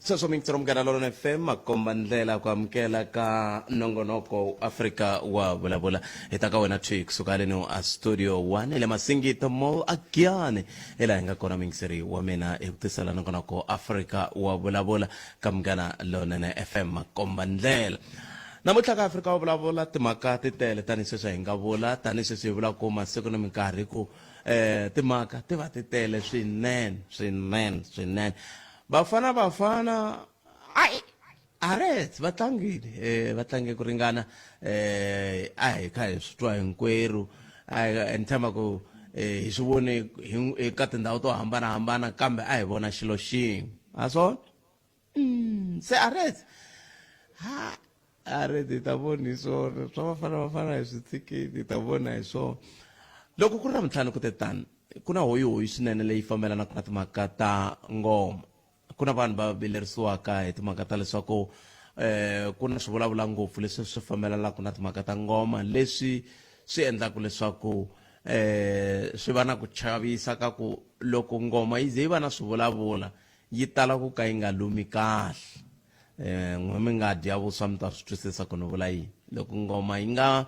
Sweswo mintiro Munghana Lonene FM makomba ndlela ku amukela ka nongonoko Afrika wa vulavula hi ta ka wena thwi kusuka haleni a studio 1 le Masingita Mall a Giyani hi laha hi nga kona muyingiseri wa mina hi ku tisela nongonoko Afrika wa vulavula ka Munghana Lonene FM makomba ndlela. Namuntlha ka Afrika wa vulavula timhaka ti tele tanihi sweswi hi nga vula tanihi sweswi hi vulaka ku masiku ni minkarhi ku timhaka ti va ti tele swinene swinene swinene. Bafana Bafana ai Arets va tlangile va tlange ku ringana a hi kha hi swi twa hinkwerhu a ni tshemba ku hi swi vone eka tindhawu to hambanahambana kambe a hi vona xilo xin'we ha swona se Arets ha Arets hi ta vona hi swona swa Bafana Bafana hi swi tshikile hi ta vona hi swona loko ku ri Ravuntlhanu ku te tani Ku na hoyihoyi swinene leyi fambelanaka na timhaka ta ngoma. Ku na vanhu va vilerisiwaka hi timhaka ta leswaku ku na swivulavula ngopfu leswi swi fambelanaka na timhaka ta ngoma leswi swi endlaka leswaku swi va na ku chavisa ka ku loko ngoma yi ze yi va na swivulavula yi tala ku ka yi nga lumi kahle. N'we mi nga dya vuswa mi ta swi twisisa ku ni vula yini. Loko ngoma yi nga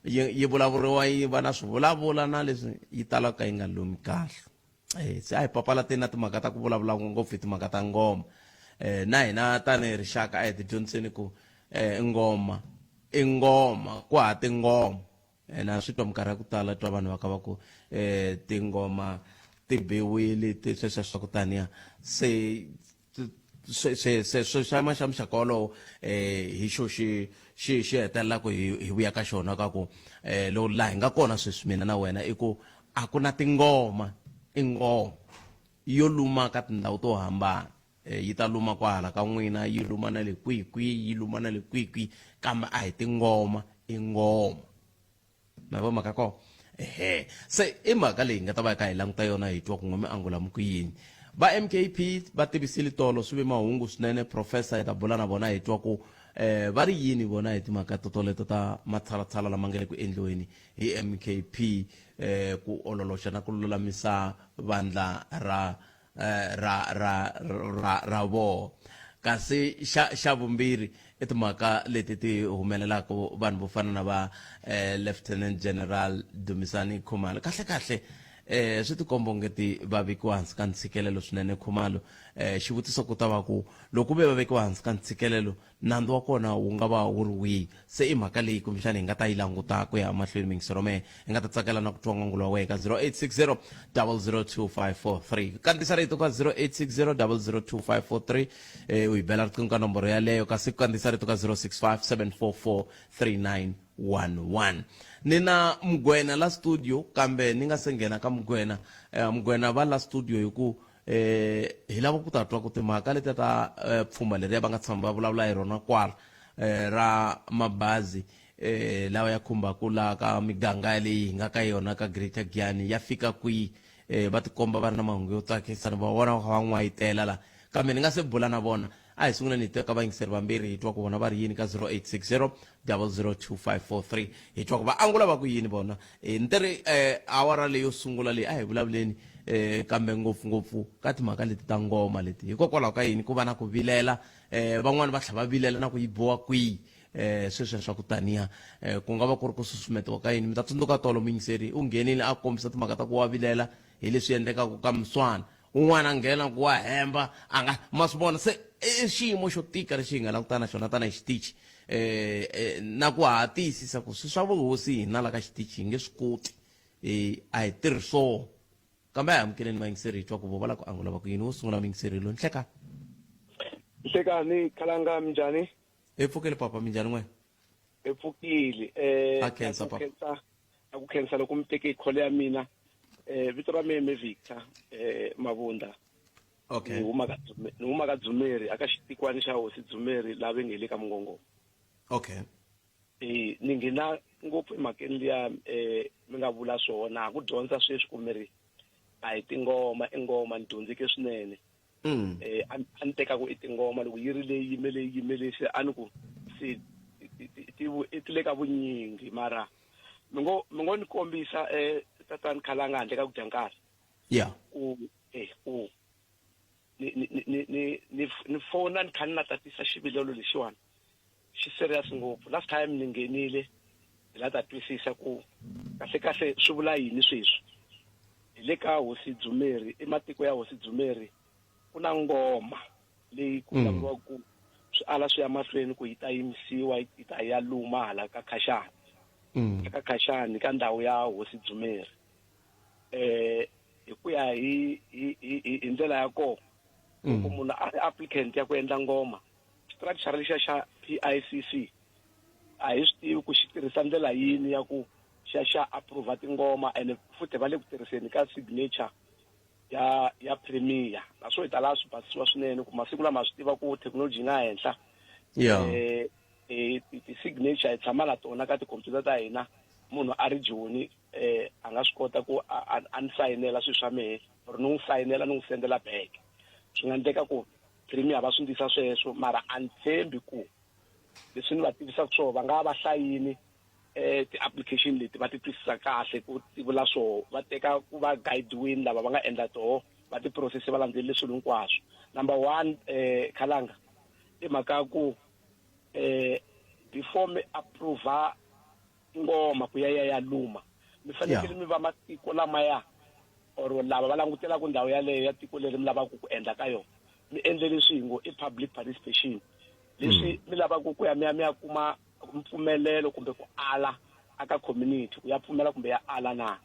yi, yi vulavuriwa yi va na swivulavula na leswi yi tala ku ka yi nga lumi kahle. Se a hi papalateni na timhaka ta ku vulavula ngopfu hi timhaka ta ngoma. Na hina tanihi rixaka a hi tidyondziseni ku ngoma i ngoma ku ha tingoma. Na swi twa minkarhi ya ku tala twa vanhu va kha va ku tingoma ti biwile ti sweswiya swa ku taniya se se se se swi xa xa muxaka wolowo hi xo xi xi xi hetelelaka hi hi vuya ka xona ka ku loko laha hi nga kona sweswi mina na wena i ku a ku na tingoma i ngoma yo luma ka tindhawu to hambana yi ta luma kwahala ka n'wina yi luma na le kwihi kwihi yi luma na le kwihi kwihi kambe a hi tingoma i ngoma. Ma yi vona mhaka ya kona? Ehe. Se i mhaka leyi hi nga ta va hi kha hi languta yona hi twa ku n'we mi angula mi ku yini. Va MKP va tivisile tolo swi ve mahungu swinene professor hi ta bula na vona hi twa ku va ri yini vona hi timhaka totoleto ta matshalatshala lama nga le ku endliweni hi MKP ku ololoxa na ku lulamisa vandla ra ra ra ra ra vona. Kasi xa xa vumbirhi i timhaka leti ti humelelaka vanhu vo fana na va Lieutenant General Dumisani Khumalo. Kahle kahle swi tikomba ongeti va vekiwa hansi ka ntshikelelo swinene Khumalo. Xivutiso ku ta va ku loko ku ve va vekiwa hansi ka ntshikelelo nandzu wa kona wu nga va wu ri wihi? Se i mhaka leyi kumbexana hi nga ta yi languta ku ya emahlweni muyingiseri wa mehe. Hi nga ta tsakela na ku twa n'wangulo wa wena ka 0860 002543. Kandziyisa rito ka 0860 002543 u hi bela riqingho ka nomboro yaleyo, kasi ku kandziyisa rito ka 065 744 3911. Ni na Mugwena la studio, kambe ni nga se nghena ka Mugwena. Mugwena va la studio hi ku hi lava ku ta twa ku timhaka letiya ta pfhumba leriya va nga tshama va vulavula hi rona kwala ra mabazi lawa ya khumbaka laha ka miganga leyi hi nga ka yona ka Greater Giyani ya fika kwihi. Va tikomba va ri na mahungu yo tsakisa ni va vona va kha va n'wayitela la, kambe ni nga se bula na vona a hi sunguleni hi teka vayingiseri vambirhi hi twa ku vona va ri yini ka 0860 002543 hi twa ku va angula va ku yini vona. Ni te ri awara leyo sungula leyi a hi vulavuleni kambe ngopfungopfu ka timhaka leti ta ngoma leti hikokwalaho ka yini ku va na ku vilela van'wani va tlhela va vilela na ku yi biwa kwihi sweswiya swa ku taniya ku nga va ku ri ku susumetiwa ka yini. Mi ta tsundzuka tolo muyingiseri u nghenile a kombisa timhaka ta ku wa vilela hi leswi endlekaka ka Mswana, un'wana a nghena ku wa hemba a nga ma swi vona. Se i xiyimo xo tika lexi hi nga langutana na xona tanihi xitichi na ku ha tiyisisa ku swi swa vuhosi hina la ka xitichi hi nge swi koti a hi tirhi swona. Kambe a hi amukeleni vayingiseri hi twa ku vo va lava ku angula va ku yini. Wo sungula muyingiseri loyi, nhlekani. Nhlekani Khalanga, minjhani? Hi pfukile papa, minjhani n'wena? Hi pfukile. Ha khensa papa. A ku khensa loko mi teke call ya mina. Vito ra mina i Victor Mavunda. Okay. Ni huma ka ni huma ka Dzumeri aka xitikwani xa Hosi Dzumeri laha va nge le ka Mungongoma. Okay. Ni nghena ngopfu emhakeni liya mi nga vula swona ha ku dyondza sweswi ku mi ri a hi tingoma i ngoma ni dyondzeke swinene. A ni teka ku i tingoma loko yi ri leyi yime leyi yime leyi se a ni ku se ti le ka vunyingi mara mi ngo mi ngo ni kombisa tatani Khalanga handle ka ku dya nkarhi. Yeah. Ku ku Ni ni ni ni ni ni fona ni kha ni la tatisa xivilelo lexiwani xi serious ngopfu. Last time ni nghenile hi la ta twisisa ku kahle kahle swi vula yini sweswi. Hi le ka Hosi Dzumeri, i matiko ya Hosi Dzumeri ku na ngoma leyi ku vulavuriwaka ku swi ala swi ya mahlweni ku yi ta yimisiwa yi ta ya luma hala ka Khaxani. Ka Khaxani ka ndhawu ya Hosi Dzumeri. Eh hi ku ya hi hi hi hi ndlela ya kona loko munhu a ri applicant ya ku endla ngoma structure lexiya xa PICC a hi swi tivi ku xi tirhisa ndlela yini ya ku xa xa approve tingoma ene futhi va le ku tirhiseni ka signature ya ya premier naswo hi ta laha swi basisiwa swinene ku masiku lama swi tiva ku thekinoloji yi nga henhla yeah. Eh, ti-signature hi tshama na tona ka tikhompyuta ta hina munhu a ri joni eh a nga swi kota ku a ni sayinela swilo swa mehe or ni n'wi sayinela ni n'wi sendela back swi nga endleka ku premier va swi ndlisa sweswo mara a ni tshembi ku leswi ni va tivisaka swona va nga va hlayini eh ti-application leti va ti twisisa kahle ku ti vula swoho va teka ku va guidiwini lava va nga endla toho va ti-process va landzelele swilo hinkwaswo number one eh khalanga i mhaka ya ku eh before mi approve ngoma ku ya ya ya luma mi fanekele mi va matiko lamaya or lava va langutelaka ndhawu yaleyo ya tiko leri mi lavaka ku endla ka yona mi endle leswi hi ngo i public participation leswi mi lavaka ku ya mi ya mi ya kuma mpfumelelo kumbe ku ala aka community ku ya pfumela kumbe ya ala na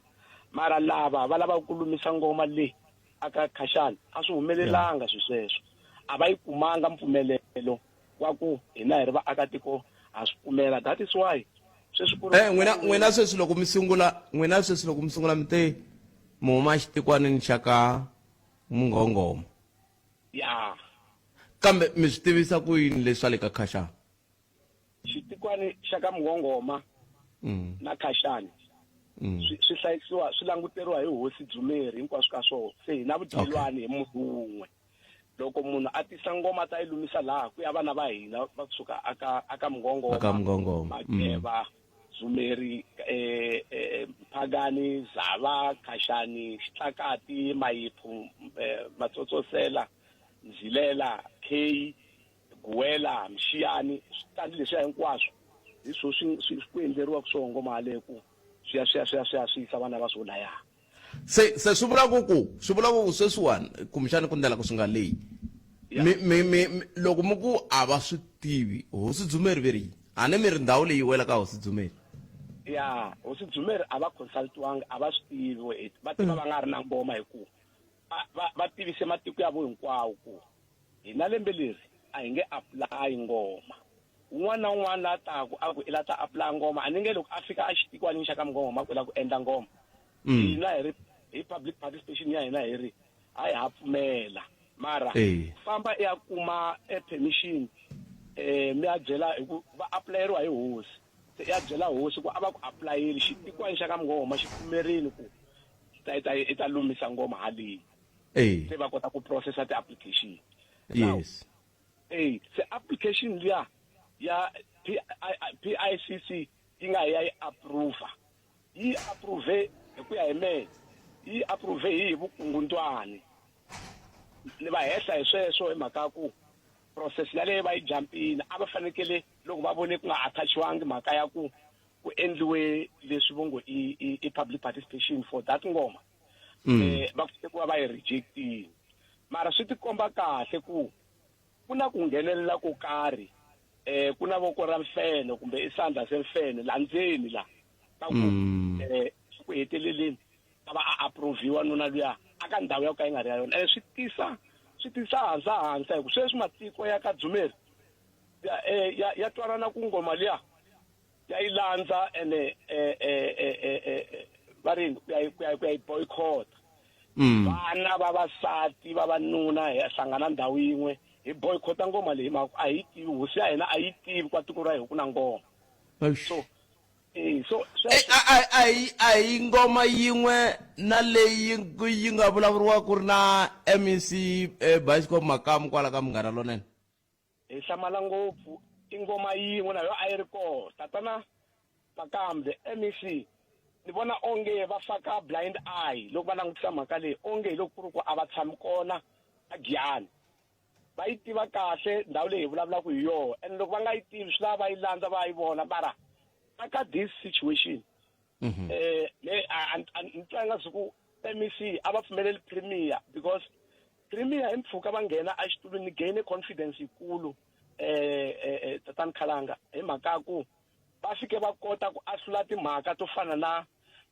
mara lava va lavaka ku lumisa ngoma leyi aka Khashani a swi humelelanga swi sweswo a va yi kumanga mpfumelelo wa ku hina hi ri vaakatiko ha swi pfumela that is why sweswi ku ri eh, n'wina n'wina sweswi loko mi sungula n'wina sweswi loko mi sungula mi te mi huma xitikwanini xa ka munghongoma ya kambe mi swi tivisa ku yini leswi swa le ka Khashani Xitikwani xa ka Mngongoma na Khaxani swi swi hlayisiwa swi languteriwa hi Hosi Dzumeri hinkwaswo ka swona. Se hi na vudyelwani hi munhu wun'we. Loko munhu a tisa ngoma a ta yi lumisa laha ku ya vana va hina va kusuka aka aka Mngongoma, Aka Mngongoma, Mageva, Dzumeri, Mphakani, Zava, Khaxani, Xitlakati, Mayiphu, Matsotsosela, Ndzilela, Kheyi, Guwela, Mxiyani, switandi leswiya hinkwaswo hi swo swi swi ku endleriwaka swona ngoma yaleyo ku swi ya swi ya swi ya swi ya swi yisa vana va swo laya. Se se swi vula ku ku swi vula ku sweswiwani kumbexani ku ndlela ku swi nga leyi mi mi mi loko mi ku a va swi tivi hosi Dzumeri ve ri yini a ni mi ri ndhawu leyi wela ka hosi Dzumeri ya hosi Dzumeri a va consultiwanga a va swi tivi va tiva va nga ri na ngoma hi ku va va tivise matiko ya vo hinkwawo ku Hina lembe leri a hi nge apply ngoma. Wun'wana na wun'wana la taku a ku i la ta apply ngoma, a ni nge loko a fika a xitikwanini xa ka Mngoma a ku i la ku endla ngoma. Hina hi ri hi public participation ya hina hi ri hayi ha pfumela mara famba i ya kuma e permission mi ya byela hi ku va apulayeriwa hi hosi se i ya byela hosi ku a va ku apulayeli xitikwani xa ka Mngoma xi pfumerile ku i ta i ta lumisa ngoma haleni. Eh. Se va kota ku processa ti-application. Yes. Eh, se application liya ya PICC yi nga ya yi approve. Yi approve hi ku ya hi mehe. Yi approve hi vukungundwani. Ni va hehla hi sweswo hi mhaka ku process yaleyo va yi jampile a va fanekele loko va vone ku nga attachiwangi mhaka ya ku ku endliwe leswi vo ngo i, i, i public participation for that ngoma eh va ku va yi rejectile mara swi tikomba kahle ku ku na ku nghenelela ko karhi eh ku na voko ra mfenhe kumbe i sandla se mfenhe la ndzeni la ka ku eh ku heteleleni a va a approviwa nuna luya aka ndhawu ya ku ka yi nga ri ya yona swi tisa swi tisa hansa hansa hi ku sweswi matiko ya ka Dzumeri ya ya ya twanana ku ngoma liya ya yi landza ene eh, eh, eh, eh, va ri ku ya ku ya ku ya yi boycott vana vavasati vavanuna hi hlangana ndhawu yin'we hi boycota ngoma leyi mhaka a hi tivi hosi ya hina a yi tivi kwa tiko ra hina ku na ngoma so eh so a hi a hi ngoma yin'we na leyi yi nga vulavuriwa ku ri na MEC Bioscope Makamu kwala ka Munghana Lonene Hi hlamala ngopfu, i ngoma yin'we na yo a yi ri koho. Tatana Makambe, MEC, ni vona onge va faka blind eye loko va langutisa mhaka leyi, onge hi loko ku ri ku a va tshami kona a Giyani va yi tiva kahle ndhawu leyi hi vulavulaka hi yona and loko va nga yi tivi swi lava va yi landza va yi vona mara aka this situation eh le a ni twa nga siku MEC a va pfumeleli premier because premier hi mpfhuka va nghena exitulwini ni gain confidence yikulu eh, eh, eh tatani Khalanga hi mhaka ya ku va fike va kota ku ahlula timhaka to fana na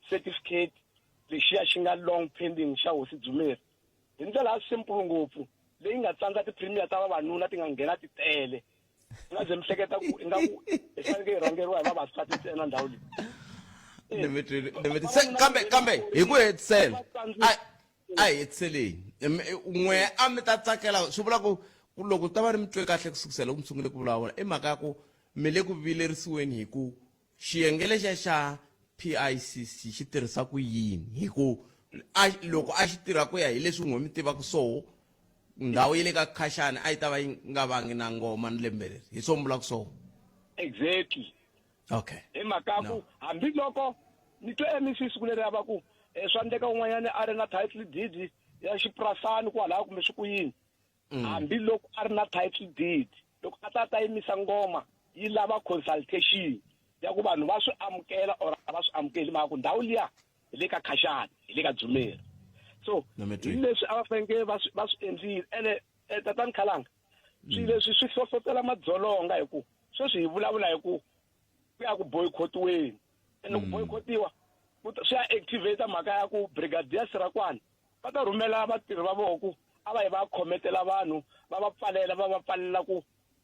certificate lexiya xi nga long pending xa hosi Dzumeri hi ndlela ya simple ngopfu leyi nga tsandza ti-premier ta vavanuna ti nga nghena ti tele mi nga ze mi hleketa ku ingaku hi fanekele hi rhangeriwa hi vavasati ntsena ndhawu leyi. Ni mi twile, ni mi twile. Kambe kambe hi ku hetisela a a hi hetiseleni n'we a mi ta tsakela swi vula ku loko ta va ri mi twe kahle ku sukusela loko mi sungule ku vulavula i mhaka ya ku mi le ku vilerisiweni hi ku Xiyenge lexiya xa PICC xi tirhisa ku yini? Hi ku a loko a xi tirha ku ya hi leswi n'we mi tivaka swoho, ndhawu ya le ka Khashani a yi ta va yi nga vangi na ngoma ni lembe leri. Hi swo mi vulaka swoho? Exactly. Okay. Hi mhaka ku hambi loko ni twe MEC siku leriya va ku swa endleka un'wanyana a ri na title deed ya xipurasani kwalaya kumbe swi ku yini. Hambi loko a ri na title deed, loko a ta ta yimisa ngoma yi lava consultation ya ku vanhu va swi amukela or a va swi amukeli mhaka ku ndhawu liya hi le ka Khashani, hi le ka Dzumeri. So hi leswi a va fanekele va swi va swi endlile ene eh, tatani Khalanga swilo leswi swi hlohlotela madzolonga hi ku sweswi hi vulavula hi ku ku ya ku boycottiweni ene ku boycottiwa swi ya activate mhaka ya ku Brigadier Sirakwane va ta rhumela vatirhi va vona ku a va yi va khometela vanhu va va pfalela va va pfalela ku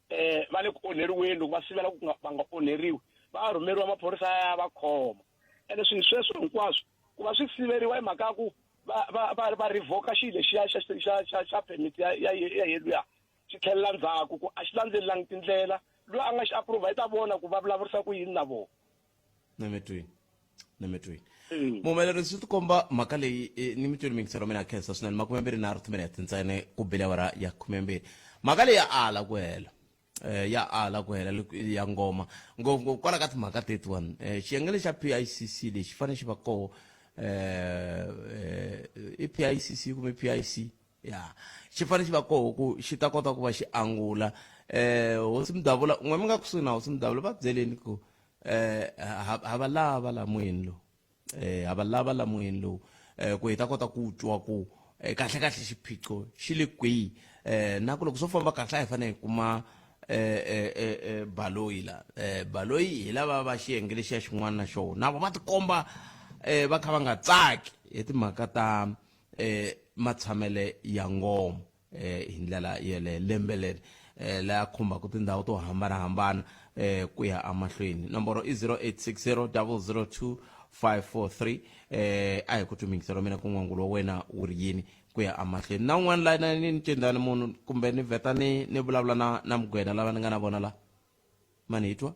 eh va le ku onheriweni loko va sivela ku va nga onheriwi va rhumeriwa maphorisa ya va khoma ene swilo sweswo hinkwaswo ku va swi siveriwa hi mhaka ya ku va va va va revoka xilo lexiya xa xa xa xa permit ya ya ya yeluya xi tlhelela ndzhaku ku a xi landzelelangi tindlela loyi a nga xi approve yi ta vona ku va vulavurisa ku yini na vona. Ni mi twini ni mi twini mm. muhumelerisi swi tikomba mhaka leyi eh, ni mi twini mingiselo mina khensa swinene makumembirhi nharhu timinete ntsena ku bile awara ya khumembirhi mhaka leyi ya ala ku hela eh, ya ala ku hela ya ngoma ngopfungopfu kwala ka timhaka tetiwani eh, xiyenge lexa PICC lexi fanele xi va koho eh, i PICC kumbe PIC ya xi fanele xi va koho ku xi ta kota ku va xi angula eh hosi mudavula n'we mi nga kusuhi na hosi mudavula va byeleni ku eh ha va lava la moyeni lowu eh ha va lava la moyeni lowu eh ku hi ta kota ku twa ku eh, kahle kahle xiphiqo xi le kwihi eh na ku loko swo famba kahle a hi fanele hi kuma eh eh eh, eh baloyi la eh baloyi hi lava va xiyenge lexiya xin'wana na xona na vo va tikomba eh va kha va nga tsaki hi timhaka ta eh matshamele ya ngoma eh hi ndlela yeleyo lembe leri eh laya khumbaka tindhawu to hambanahambana eh ku ya emahlweni nomboro i 0860 002 543 eh a hi ku twi mina ku n'wangulo wa wena wu ri yini ku ya emahlweni na un'wana la na ni cindani munhu kumbe ni vheta ni ni vulavula na na mugwena lava ni nga na vona la mani hi twa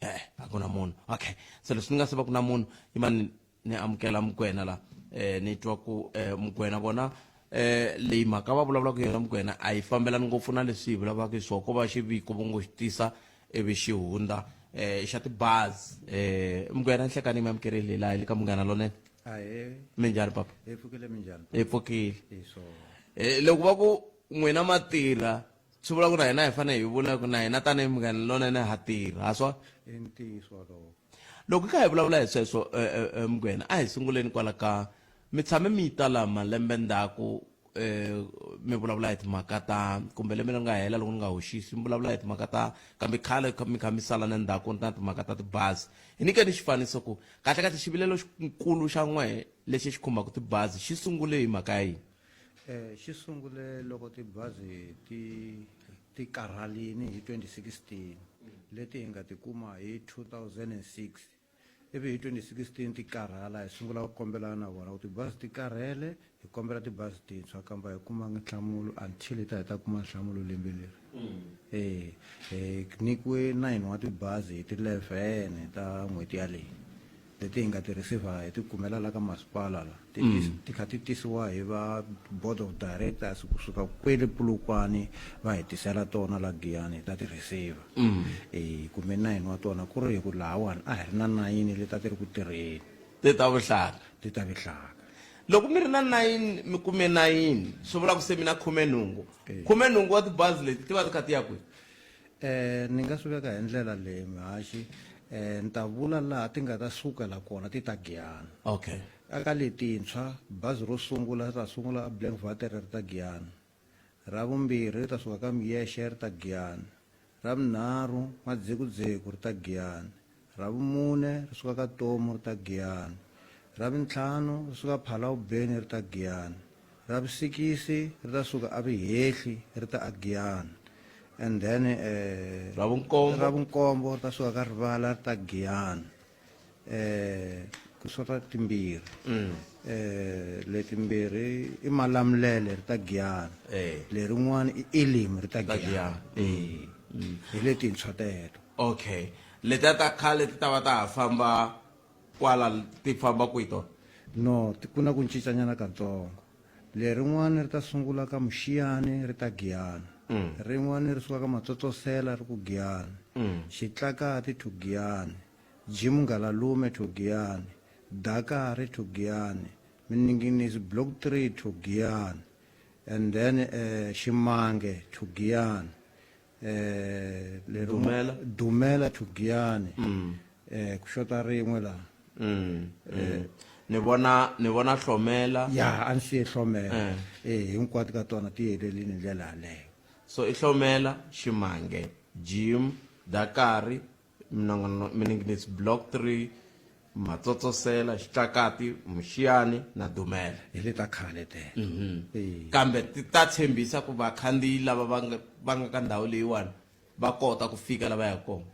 eh a ku na munhu okay se leswi ni nga se va ku na munhu yima ni ni amukela mugwena la eh ni twa ku eh mugwena vona eh leyi mhaka va vulavulaka yona mugwena a yi fambelani ngopfu na leswi hi vulavulaka hi swona ko va xiviko vo ngo xi tisa ivi xi hundza eh xa tibazi eh mugwena nhlekani mi amukerile laha le ka munghana lonene Ahee. Minjhani papa? Hi pfukile minjhani? Hi pfukile. Hi swona. Eh loko va ku n'wina ma tirha swi vula ku na hina hi fanele hi vula ku na hina tanihi munghana lonene ha tirha ha swona I ntiyiso wolowo. Loko hi kha hi vulavula hi sweswo eh, eh, eh, Mugwena a hi sunguleni kwala ka mi tshame mi ta la malembe ndzhaku eh, mi vulavula hi timhaka ta kumbe lembe leri nga hela loko ni nga hoxisi mi vulavula hi timhaka ta kambe khale mi kha mi sala na ndzhaku na timhaka ta tibazi hi nyikeni xifaniso ku kahle kahle xivilelo xikulu xa n'wehe lexi xi khumbaka tibazi xi sungule hi mhaka ya yini Eh, xi sungule loko tibazi ti ti karhalini hi 2016 leti hi nga ti kuma hi 2006 ivi hi 2016 ti karhala hi sungula ku kombelana na vona ku tibazi ti karhele hi kombela tibazi tintshwa kambe a hi kumanga nhlamulo until hi ta hi ta kuma nhlamulo lembe leri eh hi nyikiwe 9 wa tibazi hi ti 11 ta n'hweti yaleyi leti hi nga ti receiver hi ti kumela la ka masipala la ti ti kha ti tisiwa hi va board of directors kusuka kwele Polokwane va hi tisela tona la Giyani hi ta ti receiver hi kume 9 wa tona ku ri hi ku lahawani a hi ri na 9 leti a ti ri ku tirheni ti ta vuhlaka ti ta vuhlaka. Loko mi ri na 9 mi kume 9 swi vula ku se mi na khumenhungu. Khumenhungu wa tibazi leti ti va ti kha ti ya kwihi? Eh ni nga swi veka hi ndlela leyi mihaxi eh ni ta vula laha ti nga ta sukela kona ti ta Giyani. Okay. Aka letintshwa bazi ro sungula ri ta sungula a Blankwater ri ta Giyani. Ra vumbirhi ri ta suka ka Miyexe ri ta Giyani. Ra vunharhu Madzekudzeku ri ta Giyani. Ra vumune ri suka ka Tomu ri ta Giyani. Ra vuntlhanu ri suka Phalawubeni ri ta Giyani. Ra vusikisi ri ta suka a Vihehli ri ta a Giyani. And then eh Ra vunkombo ra vunkombo ri ta suka ka Rivala ri ta Giyani. Eh ku sota timbirhi. Mm. Eh letimbirhi i Malamulele ri ta Giyani. Eh. Lerin'wana i Elim ri ta Ta Giyani. Giyani. Eh. Hi letintshwa teto. Okay. Letiya ta khale ti ta va ta ha famba kwala ti famba kwihi tona? No, ku na ku cincanyana katsongo. Lerin'wana ri ta sungula ka Muxiyani ri ta Giyani. Rin'wana ri suka ka Matsotsosela ri ku Giyani. Xitlakati to Giyani. Jim Ngalalume to Giyani. Dakari to Giyani. Mininginisi Block 3 to Giyani. And then eh, Ximange to Giyani. Eh, lero Dumela. Dumela to Giyani. Eh, ku xota rin'we laha. Mm. Mm. Ni vona ni vona hlomela. Ya, a ni siye hlomela. Eh. Eh, hinkwato ka tona ti helelini hi ndlela yaleyo. So i hlomela, Ximange, Jim, Dakari, Minongono Mininginisi Block 3, Matsotsosela, Xitlakati, Muxiyani na Dumela. Hi le ta khale teto. Eh. Kambe ti ta tshembisa ku vakhandziyi lava va nga va nga ka ndhawu leyiwani va kota ku fika la va yaka kona.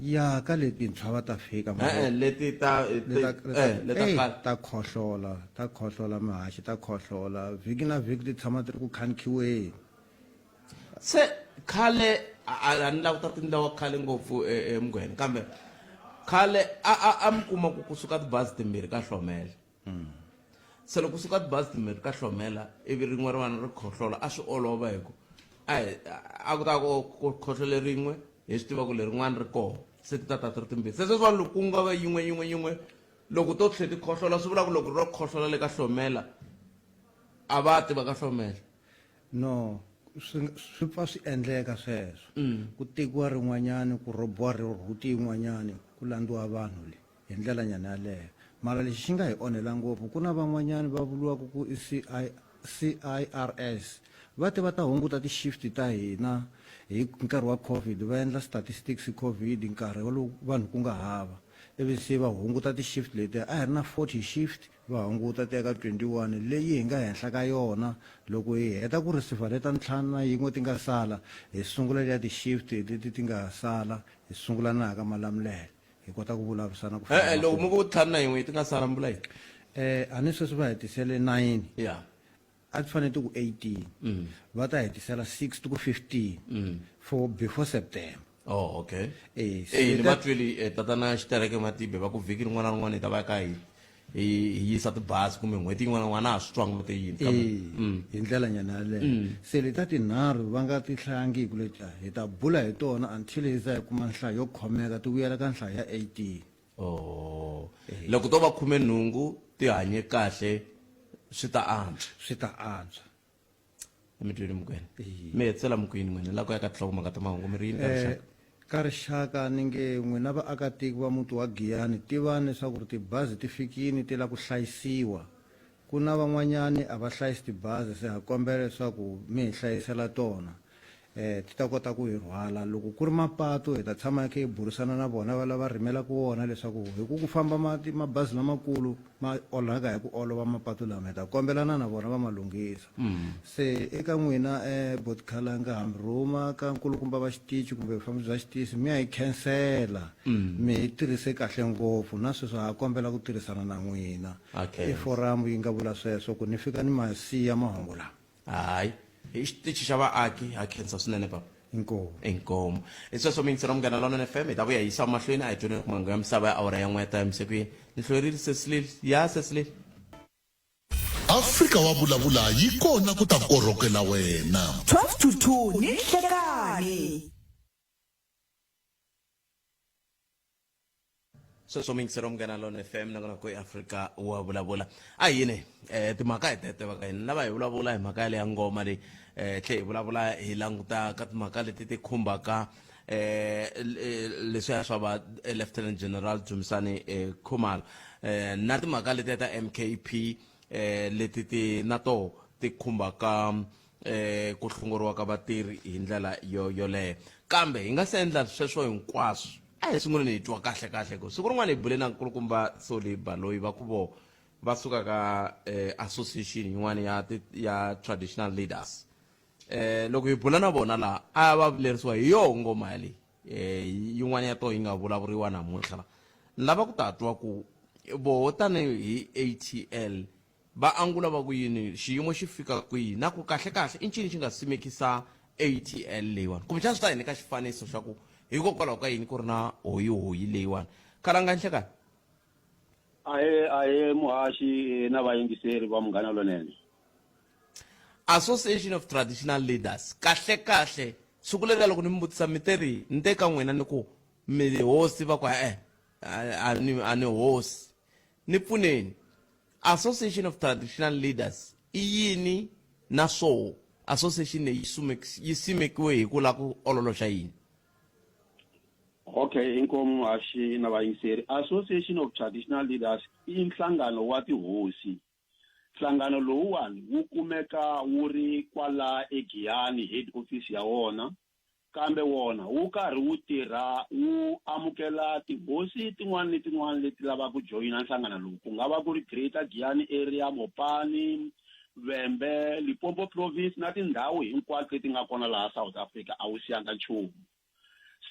Ya ka letintshwa va ta fika E-e, leti ta eh, leta khale. ta khohlola ta khohlola mihaxi ta khohlola vhiki na vhiki ti tshama ti ri ku khanikhiweni. Se khale a a ni lava ku ta tindlela wa khale ngopfu emugwena kambe khale a a a mi kuma ku kusuka tibazi timbirhi ka hlomela se loko kusuka tibazi timbirhi ka hlomela ivi rin'we rin'wana ri khohlola a swi olova hi ku a hi a ku ta ku ku khohlole rin'we hi swi tiva ku lerin'wana ri kona se ti ta ta ti ri timbirhi se sweswiwani loko ku nga va yin'we yin'we yin'we loko to tlhe ti khohlola swi vula ku loko ro khohlola le ka hlomela a va ti va ka hlomela. No, swi swi pfa swi endleka sweswo. Ku tekiwa rin'wanyani ku rhobiwa rhuti yin'wanyani ku landziwa vanhu le hi ndlela nyana yaleyo. Mara lexi xi nga hi onhela ngopfu ku na van'wanyani va vuriwaka ku i CI CIRS va te va ta hunguta ti-shift ta hina hi nkarhi wa COVID va endla statistics COVID nkarhi wolowo vanhu ku nga hava ivi se va hunguta ti-shift letiya a hi ri na 40 shift Va hunguta ti ya ka 21 leyi hi nga henhla ka yona. Loko hi heta ku receiver leta ntlhanu na yin'we ti nga sala, hi sungula letiya ti-shift leti ti nga sala, hi sungula na ka Malamulele. Hi kota ku vulavurisana ku E-e, loko mi ku ntlhanu na yin'we ti nga sala mi vula yini? A ni sweswi va hi tisele 9. Ya. A ti fanele ti ku 18. Va ta hi tisela 6 ti ku 15 for before September. Oh, okay. Eh, se Eh, ni ta- va tweli eh, tatana Xitereke Matibe va ku vhiki rin'wana na rin'wana hi ta va ka hi hi hi yisa tibazi kumbe n'hweti yin'wana na yin'wana a ha swi twanga te yini kambe Eh, hi ndlela nyana yaleyo se leta tinharhu va nga ti hlayangiki letiya hi ta bula hi tona until hi za hi kuma nhlayo yo khomeka ti vuyela ka nhlayo ya 18 oh loko to va khumenhungu ti hanye kahle swi ta antswa swi ta antswa mi twile mukwena mi hetisela mukwini n'wina la ku ya ka tinhlokomhaka ta mahungu mi ri yini ka Eh, rixaka ka rixaka ni nge n'wina vaakatiko va muti wa Giyani tivani leswaku ri tibazi ti fikini ti la ku hlayisiwa ku na van'wanyani a va hlayisi tibazi se ha kombela leswaku mi hi hlayisela tona eh ti ta kota ku hi rhwala loko ku ri mapatu hi ta tshama hi kha hi burisana na vona va lava rhimelaka wona leswaku hi ku ku famba mati mabazi lamakulu ma onhaka hi ku olova mapatu lama hi ta kombelana na vona va ma lunghisa se eka n'wina eh botkhalanga hambi rhuma ka nkulukumba va xitichi kumbe vufambisi bya xitichi mi ya hi khensela mi hi tirhise kahle ngopfu na sweswi ha kombela ku tirhisana na n'wina Okay. i foramu yi nga vula sweswo ku ni fika ni ma siya mahungu lama Hayi, i xitichi xa vaaki ha khensa swinene papa. Inkomu. Inkomu. Hi sweswo miyingiselo Munghana Lonene FM hi ta vuya hi yisa mahlweni a hi tweni mahungu ya misava ya awara ya n'we ya ta yimise ku yini. Ni hlwerile Cecily. Ya Cecily. Afrika wa vulavula yi kona ku ta korhokela wena. 12 to 2 ni nhlekani. Sweswo muyingiseri wa Munghana Lone FM nakona ku Afrika wa vulavula. A yini timhaka hi tete va ka hina lava hi vulavula hi mhaka yaleya ngoma leyi tlhe hi vulavula hi languta ka timhaka leti ti khumbaka leswiya swa va Lieutenant General Dumisani Khumalo na timhaka letiya ta MKP leti ti na toho ti khumbaka ku hlongoriwa ka vatirhi hi ndlela yo yoleyo. Kambe hi nga se endla sweswo hinkwaswo, a hi sunguleni hi twa kahle kahle ku siku rin'wana hi bule na nkulukumba Solly Baloyi va ku vo va suka ka association yin'wana ya ya traditional leaders. Loko hi bula na vona laha a va vilerisiwa hi yoho ngoma yaleyi yin'wana ya toho yi nga vulavuriwa namuntlha la. Ni lava ku ta twa ku voho tanihi ATL va angula va ku yini, xiyimo xi fika kwihi, na ku kahle-kahle i ncini xi nga simekisa ATL leyiwani. Kumbexana swi ta hi nyika xifaniso xa ku hikokwalaho ka yini ku ri na hoyihoyi leyiwani. Khalanga Nhlekani. Ahee, ahee muhaxi na vayingiseri va Munghana Lonene. Association of Traditional Leaders, kahle-kahle siku leriya loko ni mi vutisa mi te ri ni te ka n'wina ni ku mi hosi, va ku e-e a ni a ni hosi. Ni pfuneni, Association of Traditional Leaders i yini na swoho association leyi yi simekiwe hi ku lava ku ololoxa yini? Okay, inkomu muhaxi na vayingiseri. Association of Traditional Leaders i nhlangano wa tihosi. Nhlangano lowuwani wu kumeka wu ri kwala eGiyani head office ya wona. Kambe wona wu karhi wu tirha wu amukela tihosi tin'wana ni tin'wana leti lavaka ku joyina nhlangano lowu, ku nga va ku ri Greater Giyani Area, Mopani, Vhembe, Limpopo Province na tindhawu hinkwato leti nga kona laha South Africa, a wu siyanga nchumu.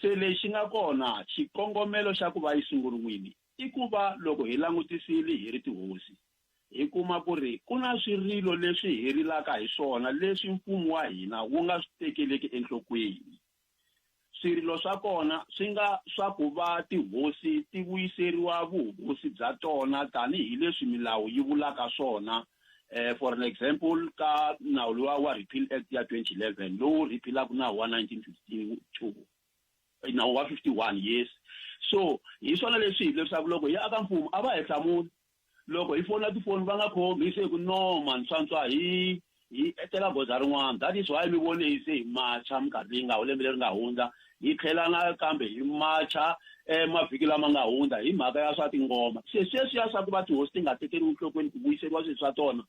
Se lexi nga kona, xikongomelo xa ku va yi sunguriwile i ku va loko hi langutisile hi ri tihosi, hi kuma ku ri ku na swirilo leswi hi rilaka hi swona leswi mfumo wa hina wu nga swi tekeleki enhlokweni. Swirilo swa kona swi nga swa ku va tihosi ti vuyiseriwa vuhosi bya tona tanihi leswi milawu yi vulaka swona, for an example ka nawu luwa wa Repeal Act ya 2011 lowu repealaka nawu wa 1952. Nawu wa 51, yes. So hi swona leswi hi leswaku loko hi ya aka mfumo a va hi hlamuli. Loko hi fona tifoni va nga khomi se ku no man swantswa hi hi teka goza rin'wana. That is why mi vone hi se hi macha minkarhi leyi nga lembe leri nga hundza hi tlhela nakambe hi macha mavhiki lama nga hundza hi mhaka ya swa tingoma. Se sweswiya swa ku va tihosi ti nga tekeriwi enhlokweni ku vuyiseriwa swilo swa tona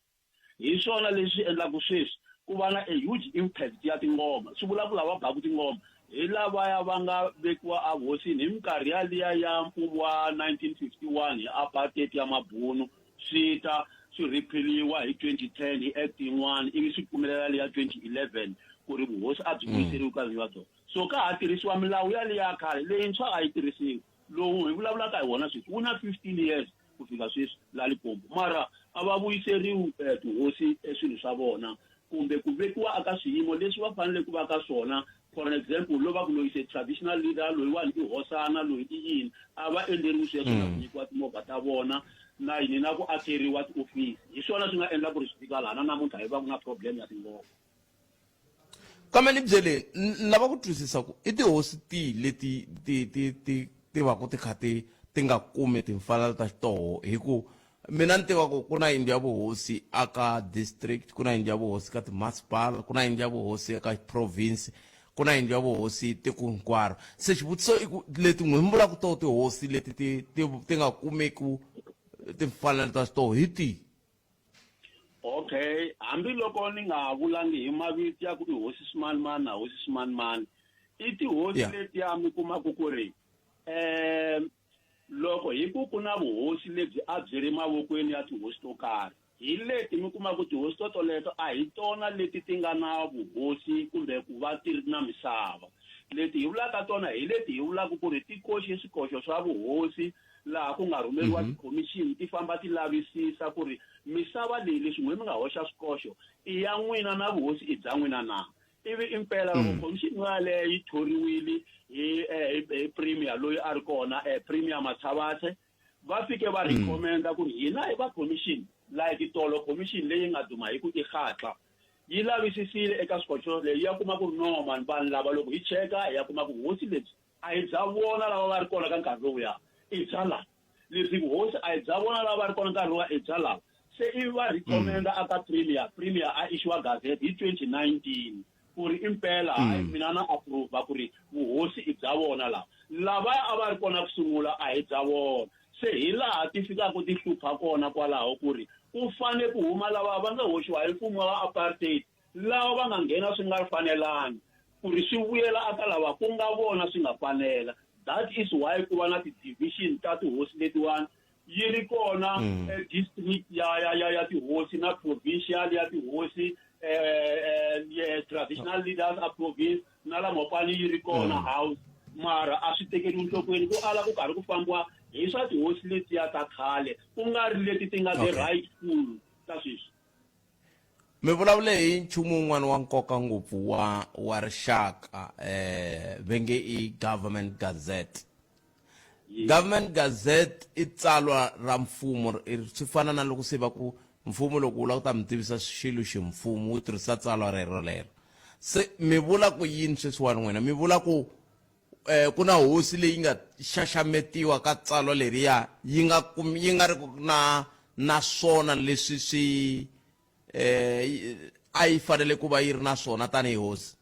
hi swona leswi endlaka sweswi ku va na a huge impact ya tingoma. Swi vula ku lava baku tingoma hi lavaya va nga vekiwa evuhosini hi minkarhi yaliya ya mfumo wa 1951 hi apartheid ya mabunu, swi ta swi repeal-iwa hi 2010 hi act yin'wana ivi swi pfumelela liya 2011 ku ri vuhosi a byi vuyiseriwi ka vinyi va byona. So ka ha tirhisiwa milawu yaliya ya khale, leyintshwa a yi tirhisiwi. Lowu hi vulavulaka hi wona sweswi wu na 15 years ku fika sweswi la Limpopo, mara a va vuyiseriwi tihosi swilo swa vona kumbe ku vekiwa eka swiyimo leswi va fanele ku va ka swona. For an example, lo va ku loyi se traditional leader, loyiwani i hosana, loyi i yini, a va endleriwi sweswo na ku nyikiwa timovha ta vona na yini na ku akeriwa tiofisi. Hi swona swi nga endla ku ri swi fika laha na namuntlha hi va ku na problem ya tingoma. Kambe ni byeleni, ni lava ku twisisa ku i tihosi tihi leti ti ti ti ti va ku ti kha ti ti nga kumi timfanelo ta xitoho, hi ku mina ni tiva ku ku na yindlu ya vuhosi aka district, ku na yindlu ya vuhosi ka timasipala, ku na yindlu ya vuhosi eka province, ku na yindlu ya vuhosi tiko hinkwaro. Se xivutiso i ku leti n'wi mi vulaka toho tihosi leti ti ti ti nga kumeki timfanelo ta xitoho hi tihi? Okay, hambiloko ni nga vulangi hi mavito ya ku i hosi swimanimani na hosi swimanimani, i tihosi letiya mi kumaka ku ri loko hi ku ku na vuhosi lebyi a byi ri mavokweni ya tihosi to karhi, hi leti mi kumaka tihosi to toleto a hi tona leti ti nga na vuhosi kumbe ku va ti ri na misava. Leti hi vulaka tona hi leti hi vulaka ku ri ti koxe swikoxo swa vuhosi laha ku nga rhumeriwa tikhomixini ti famba ti lavisisa ku ri misava leyi leswi n'we mi nga hoxa swikoxo i ya n'wina na vuhosi i bya n'wina na. Ivi impela loko khomixini yoyaleyo yi thoriwile hi hi premier loyi a ri kona Premier Mathabathe, va fike va recommenda ku ri hina hi va khomixini like tolo khomixini leyi nga duma hi ku i Kgatla yi lavisisile eka swikoxo leyi ya kuma ku ri no man vanhu lava loko hi cheka hi ya kuma ku vuhosi lebyi a hi bya vona lava va ri kona ka nkarhi lowuya, i bya la. Lebyi vuhosi a hi bya vona lava va ri kona nkarhi luwa, i bya lava. Se ivi va recommenda aka premier, premier a issue gazette hi 2019 ku ri impela hayi mina na approve ku ri vuhosi i bya vona lava. Lavaya a va ri kona ku sungula a hi bya vona. Se hi laha ti fikaka ti hlupha kona kwalaho ku ri ku fane ku huma lava va nga hoxiwa hi mfumo wa apartheid, lava va nga nghena swi nga fanelangi, ku ri swi vuyela aka lava ku nga vona swi nga fanela. That is why ku va na ti-division ta tihosi letiwani, yi ri kona district ya tihosi na provincial ya tihosi, traditional leaders a province na la Mopani yi ri kona house, mara a swi tekeriwi nhlokweni, ku ala ku karhi ku fambiwa hi swa tihosi letiya ta khale, ku nga ri leti ti nga the rightful ta sweswi. Mi vulavule hi nchumu wun'wana wa nkoka ngopfu wa rixaka, ve nge i Government Gazette. Government Gazette i tsalwa ra mfumo, swi fana na loko se va ku mfumo loko wu lava ku ta mi tivisa xilo ximfumo wu tirhisa tsalwa rero lero. Se mi vula ku yini sweswiwani n'wina? Mi vula ku ku na hosi leyi nga xaxametiwa ka tsalwa leriya yi nga yi nga ri ku na swona leswi swi a yi fanele ku va yi ri na swona tanihi hosi?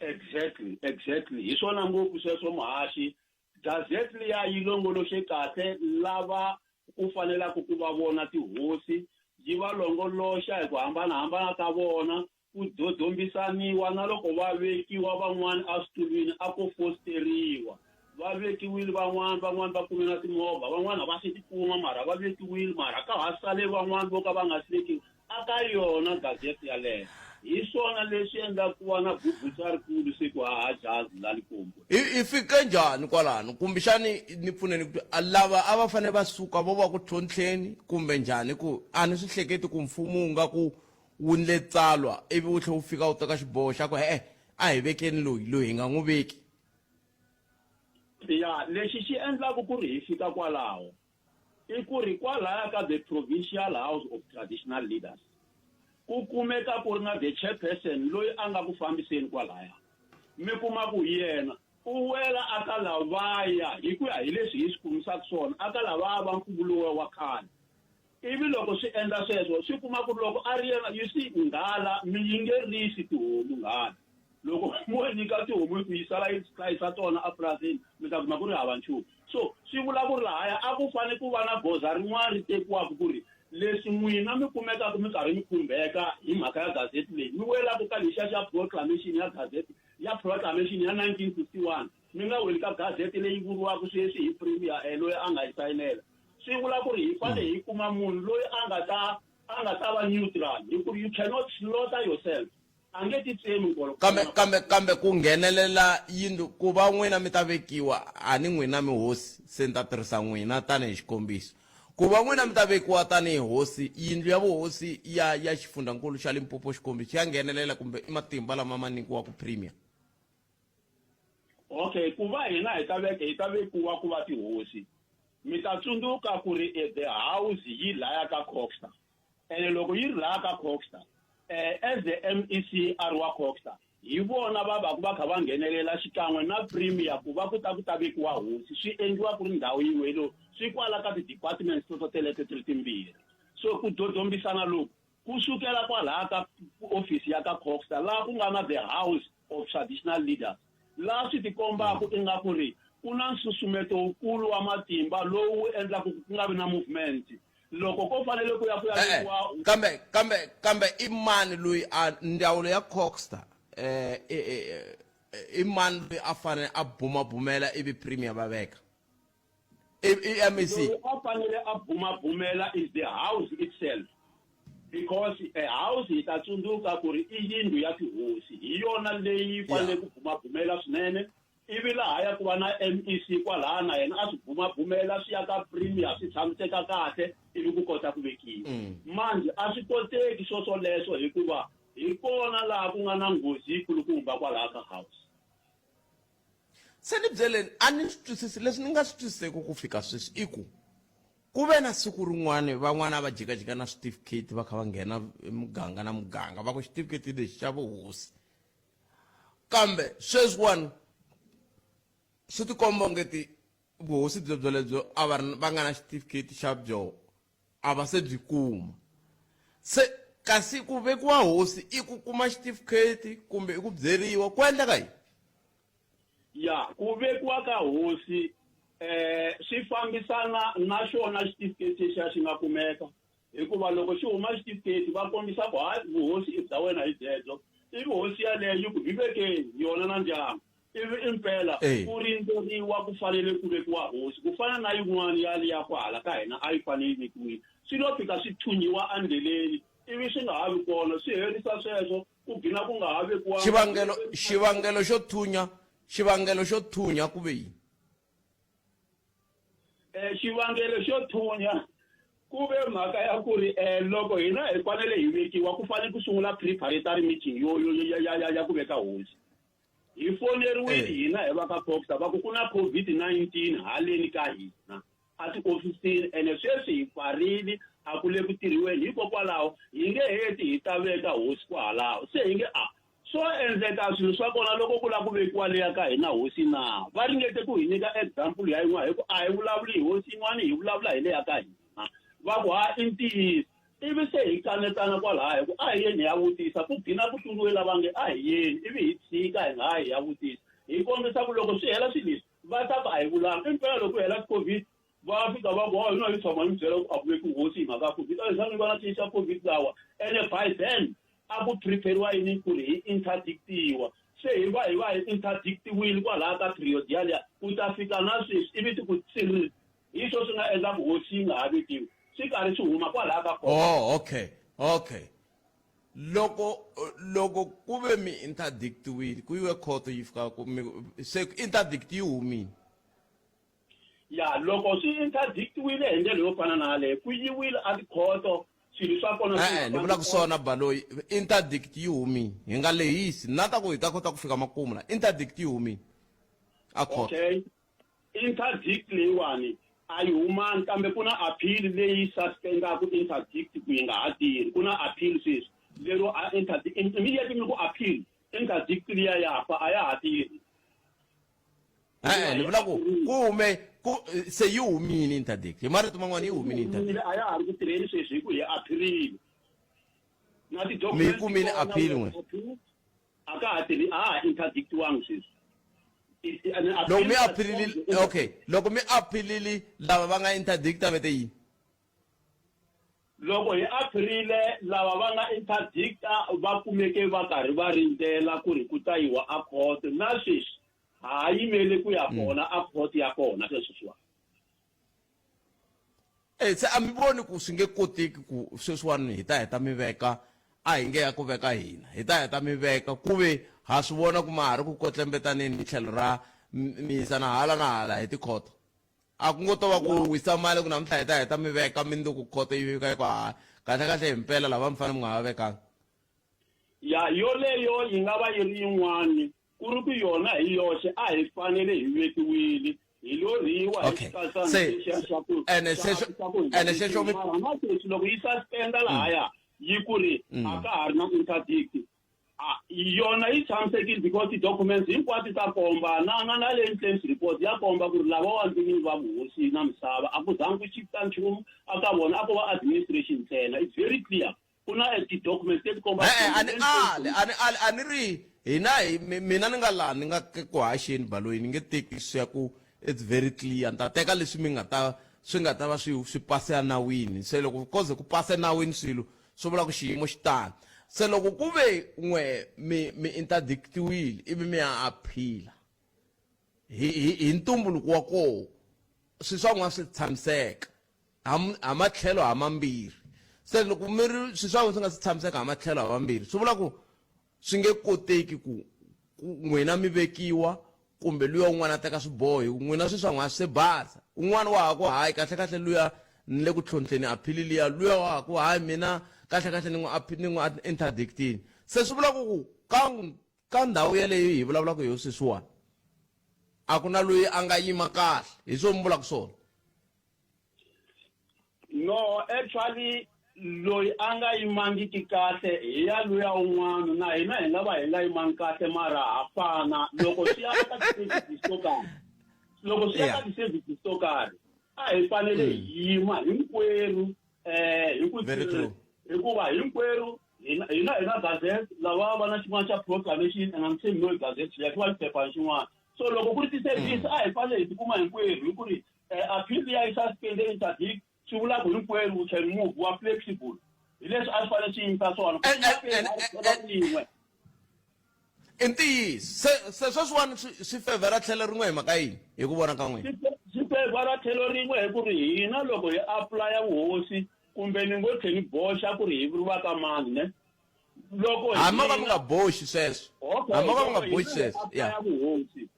Exactly, exactly. Hi swona ngopfu sweswo muhaxi. Gazette liya yi longoloxe kahle lava ku fanelaka ku va vona tihosi, yi va longoloxa hi ku hambana-hambana ka vona, ku dodombisaniwa na loko va vekiwa van'wana eswitulwini a ko fosteriwa. Va vekiwile van'wana, van'wana va kume na timovha, van'wana a va se ti kuma mara va vekiwile, mara ka ha sale van'wana vo ka va nga si vekiwa aka yona gazette yaleyo. Hi swona leswi endlaka ku va na bubutsa rikulu se ku haha jazi la Limpopo. Hi fike njhani kwalano? Kumbexani ni pfuneni ku lava a va fanele va suka vo va ku tlhontlheni kumbe njhani, ku a ni swi hleketi ku mfumo wu nga ku wu ndle tsalwa ivi wu tlhe wu fika wu teka xiboho xa ku e-e a hi vekeni loyi, loyi hi nga n'wi veki. Ya, lexi xi endlaka ku ri hi fika kwalaho i ku ri kwalaya ka the Provincial House of Traditional Leaders ku kumeka ku ri na the chairperson loyi a nga ku fambiseni kwalaya. Mi kuma ku yena u wela aka lavaya hi ku ya hi leswi hi swi kumisaka swona aka lavaya va mfumo lowa wa khale. Ivi loko swi endla sweswo swi kuma ku loko a ri yena, you see, nghala mi yi nge risi tihomu nghala. Loko mo nyika tihomu yi ku yi sala yi hlayisa tona epurasini, mi ta kuma ku ri hava nchumu. So swi vula ku ri lahaya a ku fane ku va na goza rin'wana ri tekiwaka ku ri leswi n'wina mi kumekaka mi karhi mi khumbeka hi mhaka ya gazette leyi, mi welaka ka lexiya xa proclamation ya gazette ya proclamation ya 1951, mi nga weli ka gazette leyi vuriwaka sweswi hi premier loyi a nga yi sayinela. Swi vula ku ri hi fanele hi kuma munhu loyi a nga ta va neutral, hi ku you cannot slaughter yourself. A nge ti tsemi nkolo. Kambe, kambe, kambe ku nghenelela yindlu, ku va n'wina mi ta vekiwa, a ni n'wina mi hosi, se ni ta tirhisa n'wina tanihi xikombiso. Ku va n'wina mi ta vekiwa tanihi hosi, yindlu ya vuhosi ya xifundzankulu xa Limpopo, xikombiso, ya nghenelela kumbe i matimba lama ma nyikiwaka premier? Okay, ku va hina hi ta veka, hi ta vekiwa ku va tihosi. Mi ta tsundzuka ku ri the house yi laya ka Coxter. Ene loko yi ri laha ka Coxter, as the MEC a ri wa Coxter, hi vona va va ku va kha va nghenelela xikan'we na Premier ku va ku ta ku ta vekiwa hosi, swi endliwa ku ri ndhawu yin'we hi lo swi kwala ka ti-departments toto teleto ti ri timbirhi. So ku dodombisana loku ku sukela kwalaha ka office ya ka Coxter laha ku nga na the House of Traditional Leaders, laha swi tikombaka ingaku ri ku na nsusumeto wukulu wa matimba lowu wu endlaka ku ku nga vi na movement loko ko fanele ku ya ku ya E-e, vekiwa. Kambe, kambe, kambe i mani loyi a ndzawulo ya Coxter, i mani loyi a fanele a bumabumela ivi Premier va veka? I MEC. Loyi a fanele a bumabumela is the house itself, because a house hi ta tsundzuka ku ri i yindlu ya tihosi, hi yona leyi fanele ku bumabumela swinene, ivi lahaya ku va na MEC kwalaya na yena a swi bumabumela swi ya ka Premier swi tshamiseka kahle ivi ku kota ku vekiwa. Manjhe a swi koteki swo swoleswo hikuva hi kona laha ku nga na nghozi yikulukumba kwalaya ka house. Se ni byeleni, a ni swi twisisi leswi ni nga swi twisiseki ku fika sweswi i ku ku ve na siku rin'wana van'wana a va jikajika na switifiketi va kha va nghena muganga na muganga va ku xitifiketi lexi xa vuhosi, kambe sweswiwani swi tikomba ongeti Vuhosi byobyolebyo a va ri va nga na xitifiketi xa byo a va se byi kuma. Se kasi ku vekiwa hosi i ku kuma xitifiketi kumbe i ku byeriwa ku endleka yini? Ya ku vekiwa ka hosi eh swi fambisana na xona xitifiketi lexiya xi nga kumeka hikuva loko xi huma xitifiketi va kombisa ku hayi vuhosi i bya wena hi byebyo ivi hosi yaleyo yi ku hi vekeni yona na ndyangu ivi impela ku rindzeriwa ku fanele ku vekiwa hosi ku fana na yin'wana ya liya kwahala ka hina a yi fanele yi vekiwile swi lo fika swi thunyiwa endleleni ivi swi nga ha vi kona swi herisa sweswo ku gina ku nga ha vekiwa xivangelo xivangelo xo thunya xivangelo xo thunya ku ve yini um xivangelo xo thunya ku ve mhaka ya ku ri um loko hina hi fanele hi vekiwa ku fanele ku sungula preparatory meeting yo yo ya ya ya ku veka hosi hi foneriwile eh. hina hi va ka coxa va ku ku na COVID-19 haleni ka hina a tiofisini ene sweswi hi pfarile a ku le ku tirhiweni hikokwalaho hi nge heti hi ta veka hosi kwahalaho se hi nge a swo endleka swilo swa kona loko ku lava ku vekiwa leya ka hina hosi na va ringete ku hi nyika example ya yin'wana hi ku a hi vulavuli hi hosi yin'wana hi vulavula hi leya ka hina va ku ha i ntiyiso ivi se hi kanetana kwalaya hi ku a hi yeni hi ya vutisa ku gina ku tluriwe lava nge a hi yeni ivi hi tshika hi nga ha hi ya vutisa hi kombisa ku loko swi hela swilo leswi va ta ku a hi vulanga impela loko ku hela covid va fika va ku wa hina hi tshama hi mi byela ku a ku veki hosi hi mhaka ya covid a hi zangi va na xilo xa covid lawa ene by then a ku prepare-riwa yini ku ri hi interdictiwa se hi va hi va hi interdictiwile kwalaya ka period yaliya ku ta fika na sweswi ivi ti ku tsiri hi swo swi nga endla ku hosi yi nga ha vekiwi swi karhi swi huma kwalaya ka kona oh okay okay loko loko ku ve mi interdictiwile ku yiwe khoto yi fika ku mi se interdict yi humile ya loko swi interdictiwile hi ndlela yo fana na yaleyo ku yiwile a tikhoto swilo swa kona e-e ni vula ku swona baloyi interdict yi humile hi nga lehisi na ta ku hi ta kota ku fika makumu la interdict yi humile a khoto okay interdict leyiwani a yi humani kambe ku na appeal leyi suspendaka interdict ku yi nga ha tirhi ku na appeal sweswi lero a interdict immediately mi ku appeal interdict liya ya fa a ya ha tirhi e-e ni vula ku ku hume ku se yi humile interdict hi marito man'wana yi humile interdict a ya ha ri ku tirheni sweswi hi ku hi appeal na ti-documents mi yi kumile appeal n'we a ka ha tirhi a ha interdictiwangi sweswi loko mi appealile okay loko mi appealile lava va nga interdicta va te yini loko hi appealile lava va nga interdicta va kumeke va karhi va rindzela ku ri ku ta yiwa a court na sweswi ha yimele ku ya mm. kona a court ya kona sweswiwani E se a mi voni ku swi nge koteki ku sweswiwani hi ta heta mi veka a hi nge ya ku veka hina hi ta heta mi veka ku ve ha swi vona ku ma ha ri ku kotlembetaneni hi tlhelo ra mi yisana hala na hala hi tikhoto a ku ngo to va ku wisa mali ku namuntlha hi ta heta mi veka mindzuku khoto yi veka yi ku ha kahle kahle hi mpela lava mi fanele mi nga va vekanga ya yoleyo yi nga va yi ri yin'wani ku ri ku yona hi yoxe a hi fanele hi vekiwile hi lo rhiwa hi Okay. xikasana Se- lexiya xa ku ene xa- xexo- xa ku ene xexo mi- mara na sweswi loko yi suspenda lahaya yi ku ri a ka ha ri na interdict A, yona yi tshamisekile because ti-documents hinkwato ta komba na na na le claims report ya komba ku ri lava wa vinyi va vuhosi na misava a ku zangi ku xifta nchumu a ka vona a ko va administration ntsena it's very clear ku na eh, ti-documents leti komba E-e, a ni ali a ni ali a ni ri hina hi mina ni nga laha ni nga ku haxeni baloyi ni nge teki swi ya ku it's very clear ni ta teka leswi mi nga ta swi nga ta va swi swi pase enawini se loko koze ku pase enawini swilo swi vula ku xiyimo xi tano se loko ku ve n'we mi mi interdictiwile ivi mi ya appeal hi hi hi ntumbuluko wa koho swi swa n'wana swi tshamiseka ha matlhelo ha mambirhi se loko mi ri swi swa n'wina swi nga si tshamiseka ha matlhelo ha mambirhi swi vula ku swi nge koteki ku n'wina mi vekiwa kumbe luya un'wana a teka swiboho hi ku n'wina swi swa n'wina swi basa un'wana wa ha ku hayi kahle kahle luya ni le ku tlhontlheni aphili liya luya wa ha ku hayi mina kahle kahle ni n'wi ni n'wi interdictini se swi vula ku ku ka ka ndhawu yeleyo hi vulavulaka hi yo sweswiwani a ku na loyi a nga yima kahle hi swo mi vulaka swona no actually loyi a nga yimangiki kahle hi ya luya un'wana na hina hi nga va hi nga yimangi kahle mara ha fana loko swi ya ka ti-services to karhi Loko swi ya ka ti-services to karhi a hi fanele hi yima hinkwerhu um hi ku hikuva hinkwerhu hina hina hi na gazette lava va na xin'wana xa proclamation and I'm saying no gazette xiya xi va xiphephana xin'wana. So loko ku ri ti-service a hi fanele hi tikuma hinkwerhu hi ku ri appeal ya yi suspend interdict swi vula ku hinkwerhu we can move, we are flexible. Hi leswi a swi fanele swi yimisa swona ku yin'we. I ntiyiso. Se se sweswiwani swi swi fevhera tlhelo rin'we hi mhaka yini hi ku vona ka n'wina? Swi fevhera tlhelo rin'we hi ku ri hina loko hi apulaya vuhosi kumbe ni ngo tlhe ni boxa ku ri hi vuriwa ka mani ne loko hambi va mi nga boxi sweswo hambi va mi nga boxi sweswo ya vuhosi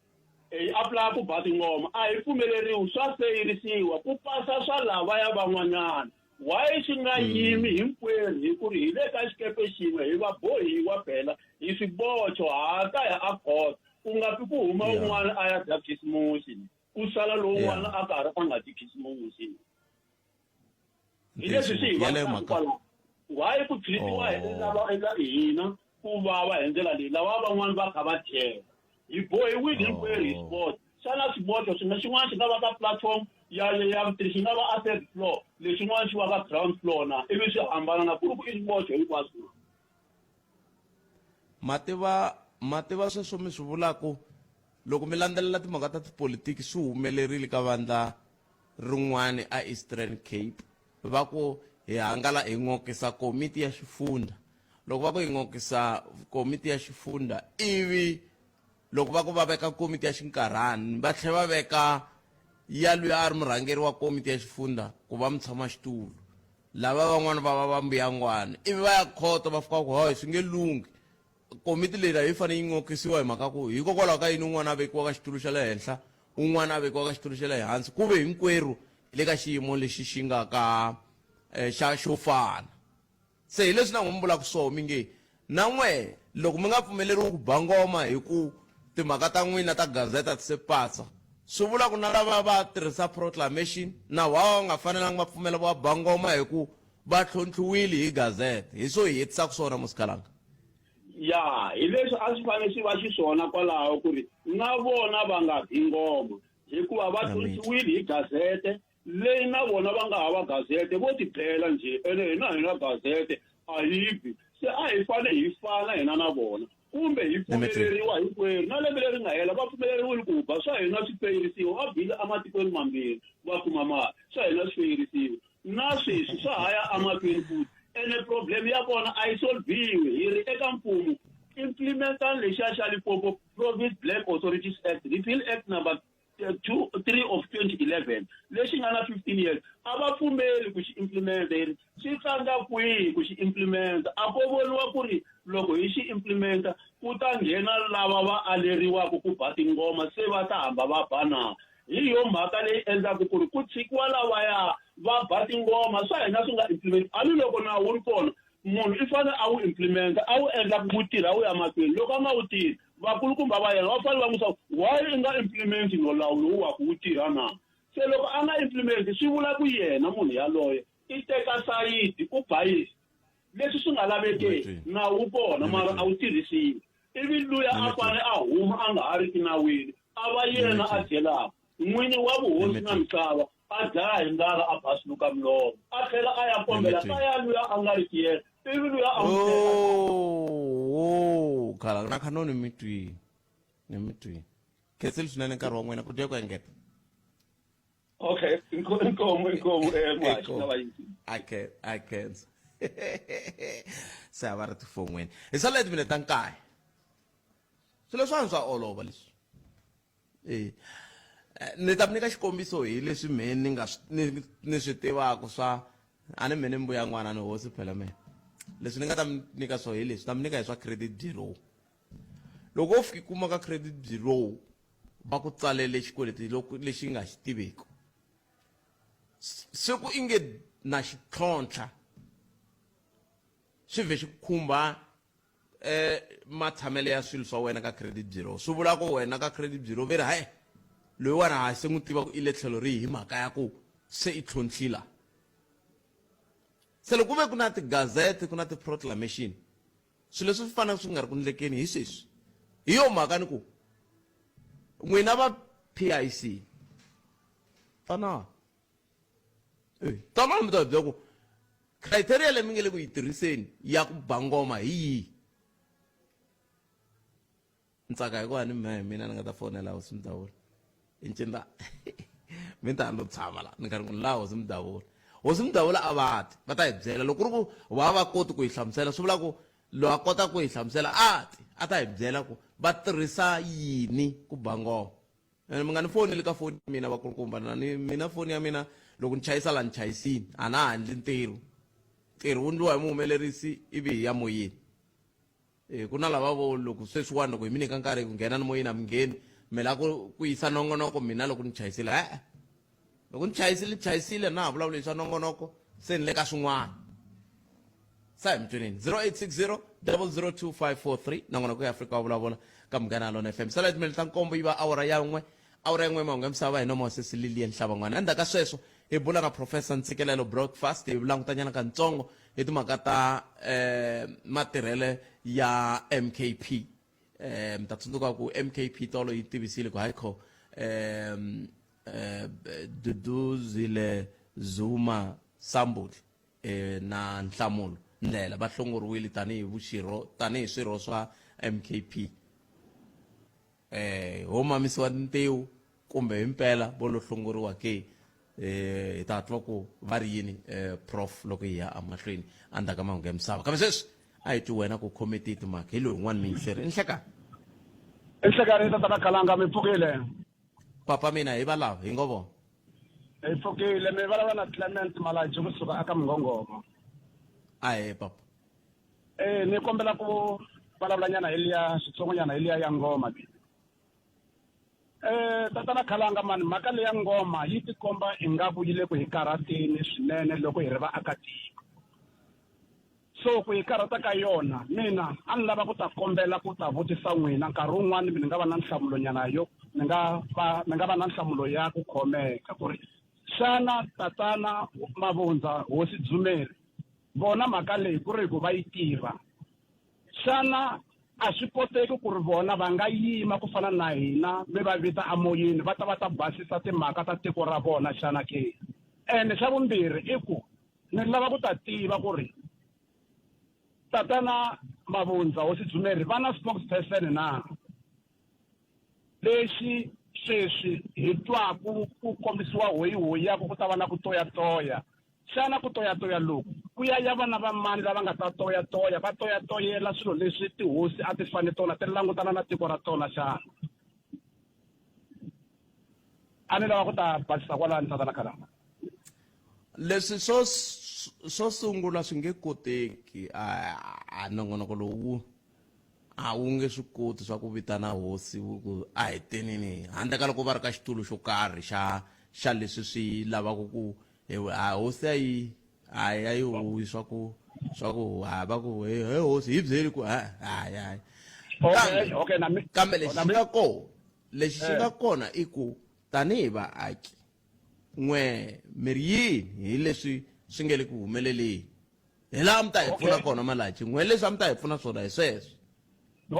hi apulaya ku ba tingoma a hi pfumeleriwi swa feyirisiwa ku pasa swa lavaya van'wanyana. Why xi nga yimi hinkwerhu hi ku ri hi le ka xikepe xin'we hi va bohiwa phela hi swibocho ha ta ya a court ku nga fi ku huma un'wana a ya dya khisimusi ku sala lowun'wana a karhi a nga dyi khisimusi. Hi leswi swi hi vavisaka kwalaho. Why ku treat-iwa hi lava hina ku vava hi ndlela leyi lava van'wana va kha va dyela. Hi bohiwile hinkwerhu hi swibocho. Xana swibocho swi nga xin'wana xi nga va ka platform ya ya vu-three xi nga va a third floor lexin'wana xi va ka ground floor na ivi swi hambana na ku ri ku i swibocho hinkwaswo na? Ma tiva ma tiva sweswo mi swi vulaku loko mi landzelela timhaka ta tipolitiki swi humelerile ka vandla rin'wani a Eastern Cape va ku hi hangala hi n'okisa komiti ya xifundha loko va ku hi n'okisa komiti ya xifundha ivi loko va ku va veka komiti ya xinkarhani va tlhela va veka ya luya a ri murhangeri wa komiti ya xifundha ku va mutshamaxitulu lava van'wana va va va mbuyangwana ivi va ya khoto va fika ku hoy swi nge lunghi komiti leyi yi fanele yi n'okisiwa hi mhaka ku hikokwalaho ka yini un'wana a vekiwa ka xitulu xa le henhla un'wana a vekiwa ka xitulu xa le hansi ku ve hinkwerhu hi le ka xiyimo lexi xi nga ka xa xo fana. Se hi leswi na n'we mi vulaka swoho mi nge na n'we loko mi nga pfumeleriwi ku ba ngoma hi ku timhaka ta n'wina ta gazeta ti se pasa swi vula ku na lava va tirhisa proclamation na wa va nga fanelanga va pfumela va ba ngoma hi ku va tlhontlhiwile hi gazete hi swo hi hetisaka swona musikalanga. Ya hi leswi a swi fanele swi va xiswona kwalaho ku ri na vona va nga bi ngoma hikuva va tlhontlhiwile hi gazete leyi na vona va nga hava gazete vo tibela njhe ene hina hi na gazete a yi bi se a hi fane hi fana hina na vona kumbe hi pfumeleriwa hinkwerhu na lembe leri nga hela va pfumeleriwile ku ba swa hina swi feyirisiwa va bile ematikweni mambirhi va kuma mali swa hina swi feyirisiwa na sweswi swa ha ya emahlweni futhi ene problem ya kona a yi solviwi hi ri eka mfumo implementani lexiya xa Limpopo Province Black Authorities Act Repeal Act number 2 3 of 2011 lexi nga na 15 years a va pfumeli ku xi implementa yi ri swi tlanga kwihi ku xi implementa a ko voniwa ku ri loko hi xi implementa ku ta nghena lava va aleriwaka ku ba tingoma se va ta hamba va ba na hi yo mhaka leyi endlaka ku ri ku tshikiwa lavaya va ba tingoma swa hina swi nga implement a ni loko nawu wu ri kona munhu i fanele a wu implementa a wu endla ku wu tirha wu ya mahlweni loko a nga wu tirhi vakulukumba va yena va fanele va n'wi swa why i nga implementi no lawu lowu wa ku wu tirha na se loko a nga implementi swi vula ku yena munhu yaloye i teka sayiti u bayisi leswi swi nga lavekeki nawu wu kona mara a wu tirhisiwi ivi luya a fane a huma a nga ha ri ki nawini a va yena a dyelaka n'wini wa vuhosi na misava a dlaya hi ndlala a basuluka milomo a tlhela a ya kombela ka ya luya a nga ri ki yena ivi luya a n'wi oh khala na khanoni mi twini ni mi twini khensile swinene nkarhi wa n'wina ku dya ku engeta Okay, inkomo inkomo eh I can I can se a va ri tifon'weni hi sala timinete ta nkaye swilo leswiwani swa olova leswi e ni ta mi nyika xikombiso hi leswi mehe ni nga ni ni swi tivaka swa a ni mehe ni mbuya n'wana ni hosi phela mehe leswi ni nga ta mi nyika swo hi leswi ta mi nyika hi swa credit bureau loko wo fika kuma ka credit bureau va ku tsalele xikweleti loko lexi nga xi tiveki siku i nge na xi tlhontlha swi vhe xi khumba eh matshamelo ya swilo swa wena ka credit bureau swi vula ku wena ka credit bureau ve ri hayi loyiwani ha se n'wi tiva ku i le tlhelo rihi hi mhaka ya ku se i tlhontlhila se loko ku ve ku na tigazete ku na ti-proclamation swilo leswi swi fanele swi nga ri ku ndlekeni hi sweswi hi yo mhaka ni ku n'wina va PIC Tanani. Eh, tanani mi ta hi byela ku criteria leyi mi nge le ku yi tirhiseni ya ku ba ngoma hi yihi. Ni tsaka hikuva ni mehe mina ni nga ta fonela hosi Mudavula. I ncinda mi ta lo tshama la ni karhi ku la hosi Mudavula. Hosi Mudavula a va ti va ta hi byela loko ku ri ku va va koti ku yi hlamusela swi vula ku loyi a kotaka ku yi hlamusela a ti a ta hi byela ku va tirhisa yini ku ba ngoma. Ene mi nga ni foneli ka foni ya mina vakulukumba na ni mina foni ya mina loko ni chayisa la ni chayisini a na ha endli ntirho. Ntirho wu ndliwa hi muhumelerisi ivi hi ya moyeni. E, ku na lava vo loko sweswiwani loko hi mi nyika nkarhi ku nghena ni moyeni a mi ngheni mi lava ku ku yisa nongonoko mina loko ni chayisile e-e loko ni chayisile ni chayisile na ha vulavuli swa nongonoko se ni le ka swin'wana sa hi mutweneni 0860 002543 nongonoko ya afrika wa vulavula ka munghana lona fm sala timinete ta nkombo yi va awara ya n'we awara yin'we mahungu ya misava hi nomo wa sesi lilian hlavan'wana endzhaku ka sweswo hi bula na professor ntsikelelo breakfast hi langutanyana kantsongo hi timhaka ta eh, matirhele ya mkp eh, mi ta tsundzuka ku mkp tolo yi tivisile ku haikho eh, eh, duduzile zuma sambutla eh, na nhlamulo ndlela va hlongoriwile tanihi vuxirho tanihi swirho swa mkp eh ho mamisiwa tintewu kumbe himpela vo lo hlongoriwa ke eh hi ta twa ku va ri yini eh prof loko hi ya emahlweni endzhaku ka mahungu ya misava kambe sweswi a hi twi wena ku khome tihi timhaka hi loyi un'wana miyingiseri i nhlekani i nhlekani tatana khalanga mi pfukile papa mina hi va lava hi ngo vona hi pfukile mi vulavula na clement malaji kusuka aka mungongoma ahe papa Eh ni kombela ku vulavula nyana hi liya switsongonyana hi liya ya ngoma leyi. Eh tatana Khalanga mani mhaka leya ngoma yi tikomba ingaku yi le ku hi karhateni swinene loko hi ri vaakatiko. So ku hi karhata ka yona mina a ni lava ku ta kombela ku ta vutisa n'wina nkarhi wun'wani ni nga va na nhlamulo nyana yo ni nga va ni nga va na nhlamulo ya ku khomeka ku ri xana tatana Mavundza hosi Dzumeri Vona mhaka leyi ku ri ku va yi tiva. Xana a swi koteki ku ri vona va nga yima ku fana na hina mi va vita emoyeni va ta va ta basisa timhaka ta tiko ra vona xana ke? Ene xa vumbirhi i ku ni lava ku ta tiva ku ri Tatana Mavundza Hosi Dzumeri va na spokesperson na? Lexi sweswi hi twaku ku kombisiwa hoyihoyi ya ku ku ta va na ku toyatoya. Xana ku toyatoya loku ku ya ya vana va mani lava nga ta toyatoya, va toyatoyela swilo leswi tihosi a ti fanele tona ti langutana na tiko ra tona xana? A ni lava ku ta basisa kwalano, Tatana Khalanga. Leswi swo swo sungula swi nge koteki a nongonoko lowu a wu nge swi koti swa ku vitana hosi wu ku a hi tenini handle ka loko va ri ka xitulu xo karhi xa xa leswi swi lavaka ku a hosi a yi a ya yi huwi swa ku swa ku ha va ku he he hosi hi byeli ku ha hayi hayi kambe okay na kambe lexi xi nga kona lexi xi nga kona i ku tanihi vaaki n'we mi ri yini hi leswi swi nge le ku humeleleni hi laha mi ta hi pfuna kona malachi n'we leswi a mi ta hi pfuna swona hi sweswo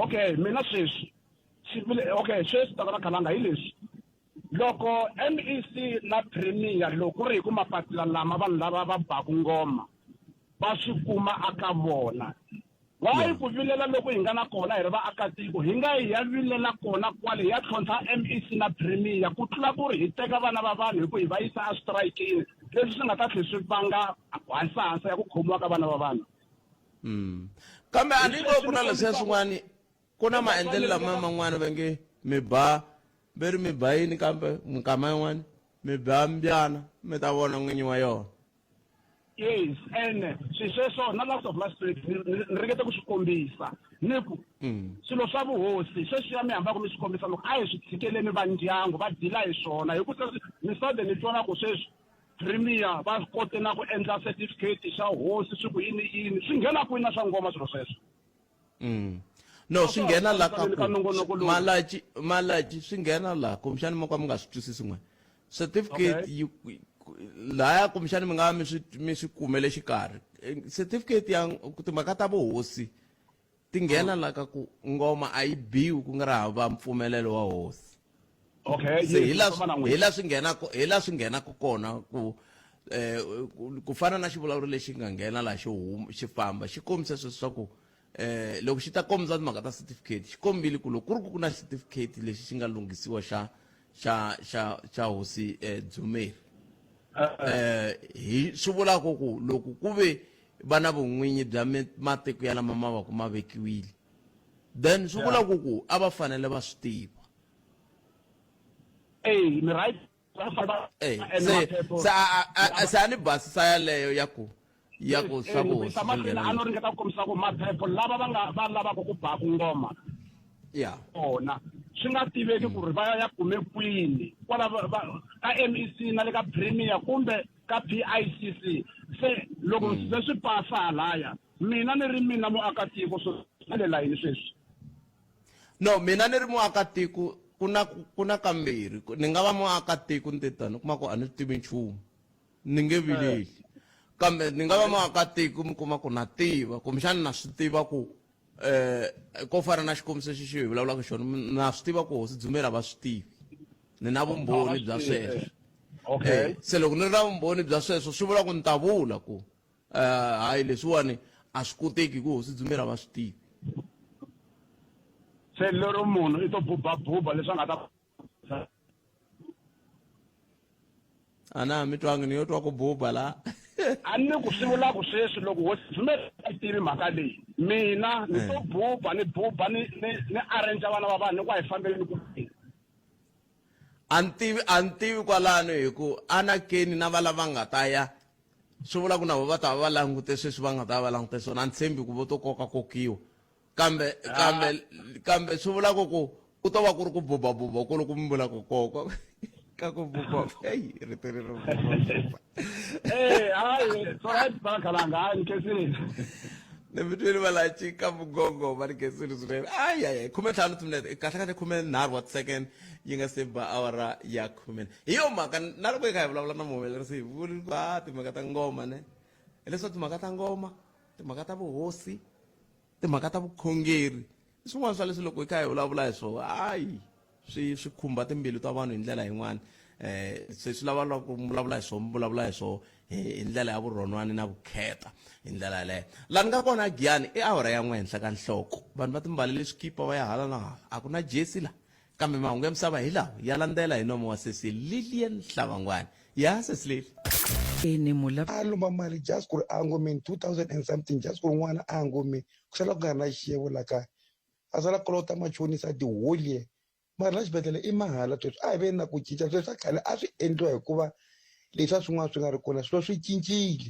okay mina sweswi okay sweswi tatana khalanga hi leswi loko mec na premier loko ku ri hi ku mapapila lama vanhu lava va baku ngoma va swi kuma aka vona why ku vilela loko hi nga na kona hi ri vaakatiko hi nga yi ya vilela kona kwale hi ya tlhontlha mec na premier ku tlula ku ri hi teka vana va vanhu hi ku hi va yisa eswitirayikini leswi swi nga ta tlhe swi vanga hansahansa ya ku khomiwa ka vana va vanhu Kambe a ni ngo ku na leswiya swin'wana ku na maendlelo lama man'wana va nge mi ba ve ri mi ba yini kambe minkama yin'wana mi ba mbyana mi ta vona n'winyi wa yona yes ene swi sweswo na last of last week ni ringete ku swi kombisa ni ku mm. swilo swa vuhosi sweswiya mi hambaka mi swi kombisa loko a hi swi tshikeleni va ndyangu va dila hi swona hi ku sweswi mi sade ni twa na ku sweswi premier va kote na ku endla certificate xa hosi swi ku yini yini swi nghena kwini na swa ngoma swilo sweswo mm. no swi nghena la ka ku malaji malaji swi nghena la kumbexani mo ka mi nga swi twisisi n'we certificate yi laya kumbexani mi nga mi swi mi swi kumele xikarhi certificate ya timhaka ta vuhosi ti nghena la ka ku ngoma a yi biwi ku nga ri hava mpfumelelo wa hosi. Okay, Se yes, hi la famba na n'wina. hi la swi nghenaka hi la swi nghenaka kona ku eh ku fana na xivulavuri lexi nga nghena laha xi huma xi famba xi kombisa sweswi swa ku eh loko xi ta kombisa timhaka ta certificate xi kombile ku loko ku ri ku ku na certificate lexi xi nga lunghisiwa xa xa xa xa hosi eh, Dzumeri eh hi swi vulaka ku loko ku ve va na vun'winyi bya matiko ya lama ma va ku ma vekiwile then swi vula ku ku a va fanele va swi tiva. Ey mi right va fanele va Eh, endla se maphepha se a a a- se a ni basisa yaleyo ya ku ya ku swa Eh, ku ku yisa swi mahlweni a no nghena ringeta ku kombisa ku maphepha lava va nga va lavaka ku baku ngoma ya kona swi nga tiveki ku ri va ya ya kume kwini kwala ka MEC na le ka Premier kumbe ka PICC se loko se swi pasa halaya mina ni ri mina muakatiko so na le layini sweswi. No mina ni ri muakatiko ku na ku na kambirhi ni nga va muakatiko ni te tani u kuma ku a ni tivi nchumu ni nge vileli kambe ni nga va muakatiko mi kuma ku na tiva kumbexana na swi tiva ku eh ko fana na xikombiso xi xi hi vulavulaka xona na swi tiva ku hosi Dzumeri a va swi tivi ni na vumbhoni bya sweswo okay eh, se loko ni ri na vumbhoni bya sweswo swi vula ku ni ta vula ku eh hayi leswiwani a swi koteki hi ku hosi Dzumeri a va swi tivi se lero munhu i to bubabuba leswi a nga ta a na mi twangi ni yo twa ku buba la a ni ku swi vula ku sweswi loko hosi Dzumeri a yi tivi mhaka leyi mina ni to buba ni buba ni ni ni arrange vana va vanhu ni ku a hi fambeleni ku a ni tivi a ni tivi kwalano hi ku anakeni na va lava nga ta ya swi vula ku na vo va ta va va langute sweswi va nga ta va va langute swona a ni tshembi ku vo to koka kokiwa kambe kambe kambe swi vula ku ku ku to va ku ri ku bubabuba ku loko mi vula ku koko ka ku buba eyi rito ri ro bubabuba Eh, hayi it's alright bakhalanga hayi ni khensile ni mi twile va la cika mugongo va ri khensile swinene ayi ayi 15 timinete kahle kahle 13 wa ti-second yi nga se ba awara ya khume hi yo mhaka na loko hi kha hi vulavula na muhumelerisi hi vuli ku a timhaka ta ngoma ne hileswaku timhaka ta ngoma timhaka ta vuhosi Timhaka ta vukhongeri i swin'wana swa leswi loko hi kha hi vulavula hi swona hayi swi swi khumba timbilu ta vanhu hi ndlela yin'wana um se swi lava loko mi vulavula hi swona mi vulavula hi swona hi ndlela ya vurhonwani na vukheta hi ndlela yaleyo laha ni nga kona giyani i awara ya n'we henhla ka nhloko vanhu va timbalele swikipa va ya hala na hala a ku na jesi la Kambe mahungu ya misava hi lawa ya landzela hi nomo wa sesi Lillian Hlavangwani. Ya sesi Lili. Ene mula. A lomba mali just ku ri a ngomeni 2000 and something just ku ri n'wana a ngomeni ku sala ku nga ri na xixevo la kaya a sala kolota machonisa the whole year mara la xibedhlele i mahala sweswi a hi veni na ku cinca sweswi swa khale a swi endliwa hikuva leswi a swin'wana swi nga ri kona swilo swi cincile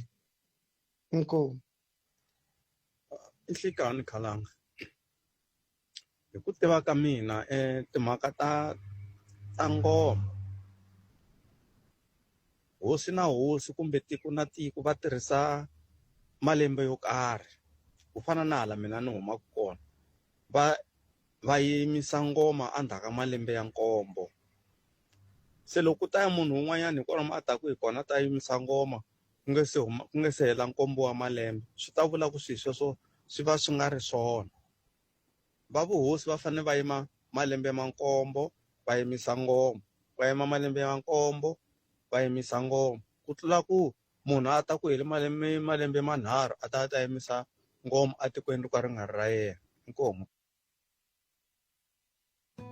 inkomu I nhlikani khalanga Hi ku tiva ka mina timhaka ta ta ngoma hosi na hosi kumbe tiko na tiko va tirhisa malembe yo karhi ku fana na hala mina ni humaka kona va va yimisa ngoma endzhaku ka malembe ya nkombo se loko ku ta ya munhu un'wanyana hi kwalomu a taku hi kona a ta yimisa ngoma ku nga se huma ku nga se hela nkombo wa malembe swi ta vula ku swilo sweswo swi va swi nga ri swona. Va vuhosi va fanele va yima malembe ma nkombo va yimisa ngoma, va yima malembe ya nkombo va yimisa ngoma ku tlula ku munhu a ta ku hele malembe malembe manharhu a ta a ta yimisa ngoma etikweni ro ka ri nga ri ra yena. Inkomu.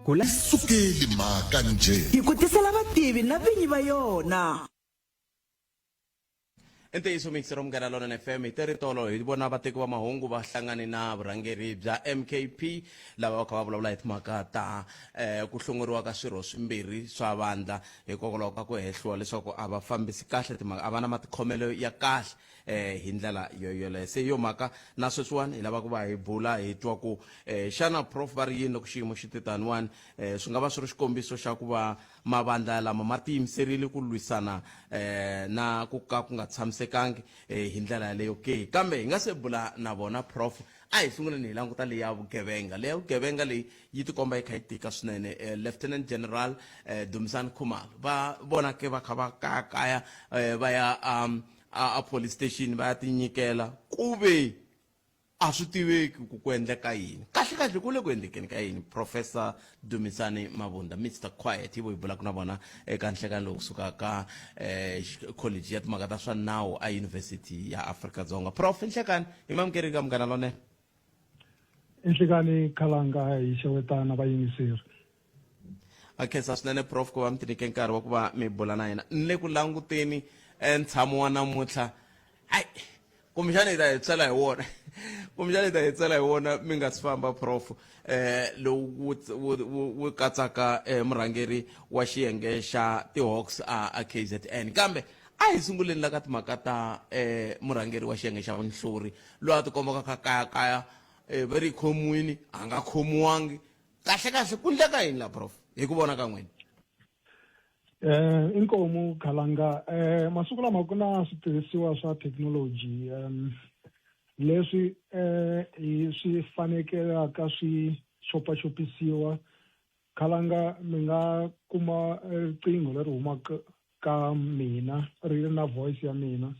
Kula. Sukeli mhaka njhe. Hi ku tisela vativi na vinyi va yona. I ntiyiso mixer wa Munghana Lonene FM hi te tolo hi vona vateki va mahungu va hlangane na vurhangeri bya MKP lava va kha va vulavula hi timhaka ta eh, ku hlongoriwa ka swirho swimbirhi swa vandla hikokwalaho ka ku hehliwa leswaku a va fambisi kahle timhaka a va na matikhomelo ya kahle eh, hi ndlela yoyoleyo se hi yo mhaka na sweswiwani hi lava ku va hi bula hi twa ku eh, xana prof va ri yini loko xiyimo xi te taniwani eh, swi nga va swi ri xikombiso xa ku va Mavandla lama ma tiyimiserile ku lwisana na ku ka ku nga tshamisekangi hi ndlela yaleyo ke? Kambe hi nga se bula na vona Prof, a hi sunguleni hi languta leya vugevenga. Leya vugevenga leyi yi tikomba yi kha yi tika swinene. Lieutenant General Dumisani Khumalo va vonake va kha va kayakaya va ya a, a police station va ya tinyikela ku ve A swi tiveki ku ku endleka yini. Kahle-kahle ku le ku endlekeni ka yini? Professor Dumisani Mabunda, Mister Quiet, hi vo hi bulaka na vona eka nhlekani lowu kusuka ka eh, Kholiji ya Timhaka ta swa Nawu a Yunivhesiti ya Afrika-Dzonga. Prof, nhlekani, hi mamukeri ka Munghana Lonene. Nhlekani Khalanga hi xewetana vayingiseri. A khensa swinene prof ku va mi tinike nkarhi wa ku va mi bula na hina. Ni le ku languteni eh, ntshamo wa namuntlha. Hayi, kumbexana hi ta hi tsala hi wona kumbexana hi ta hi tsala hi wona mi nga si famba prof eh lowu wu katsaka eh, murhangeri wa xiyenge xa ti-hawks a a KZN kambe a hi sunguleni la ka timhaka ta eh murhangeri wa xiyenge xa vunhlori loyi a tikombaka ka kayakaya eh, va ri khomiwini a nga khomiwangi kahle kahle ku ndleka yini la prof hi ku vona ka n'wina Eh inkomu khalanga eh masiku lama ku na switirhisiwa swa thekinoloji um leswi eh hi swi fanekelaka swi xopaxopisiwa khalanga mi nga kuma riqingho leri humaka ka mina ri ri na voice ya mina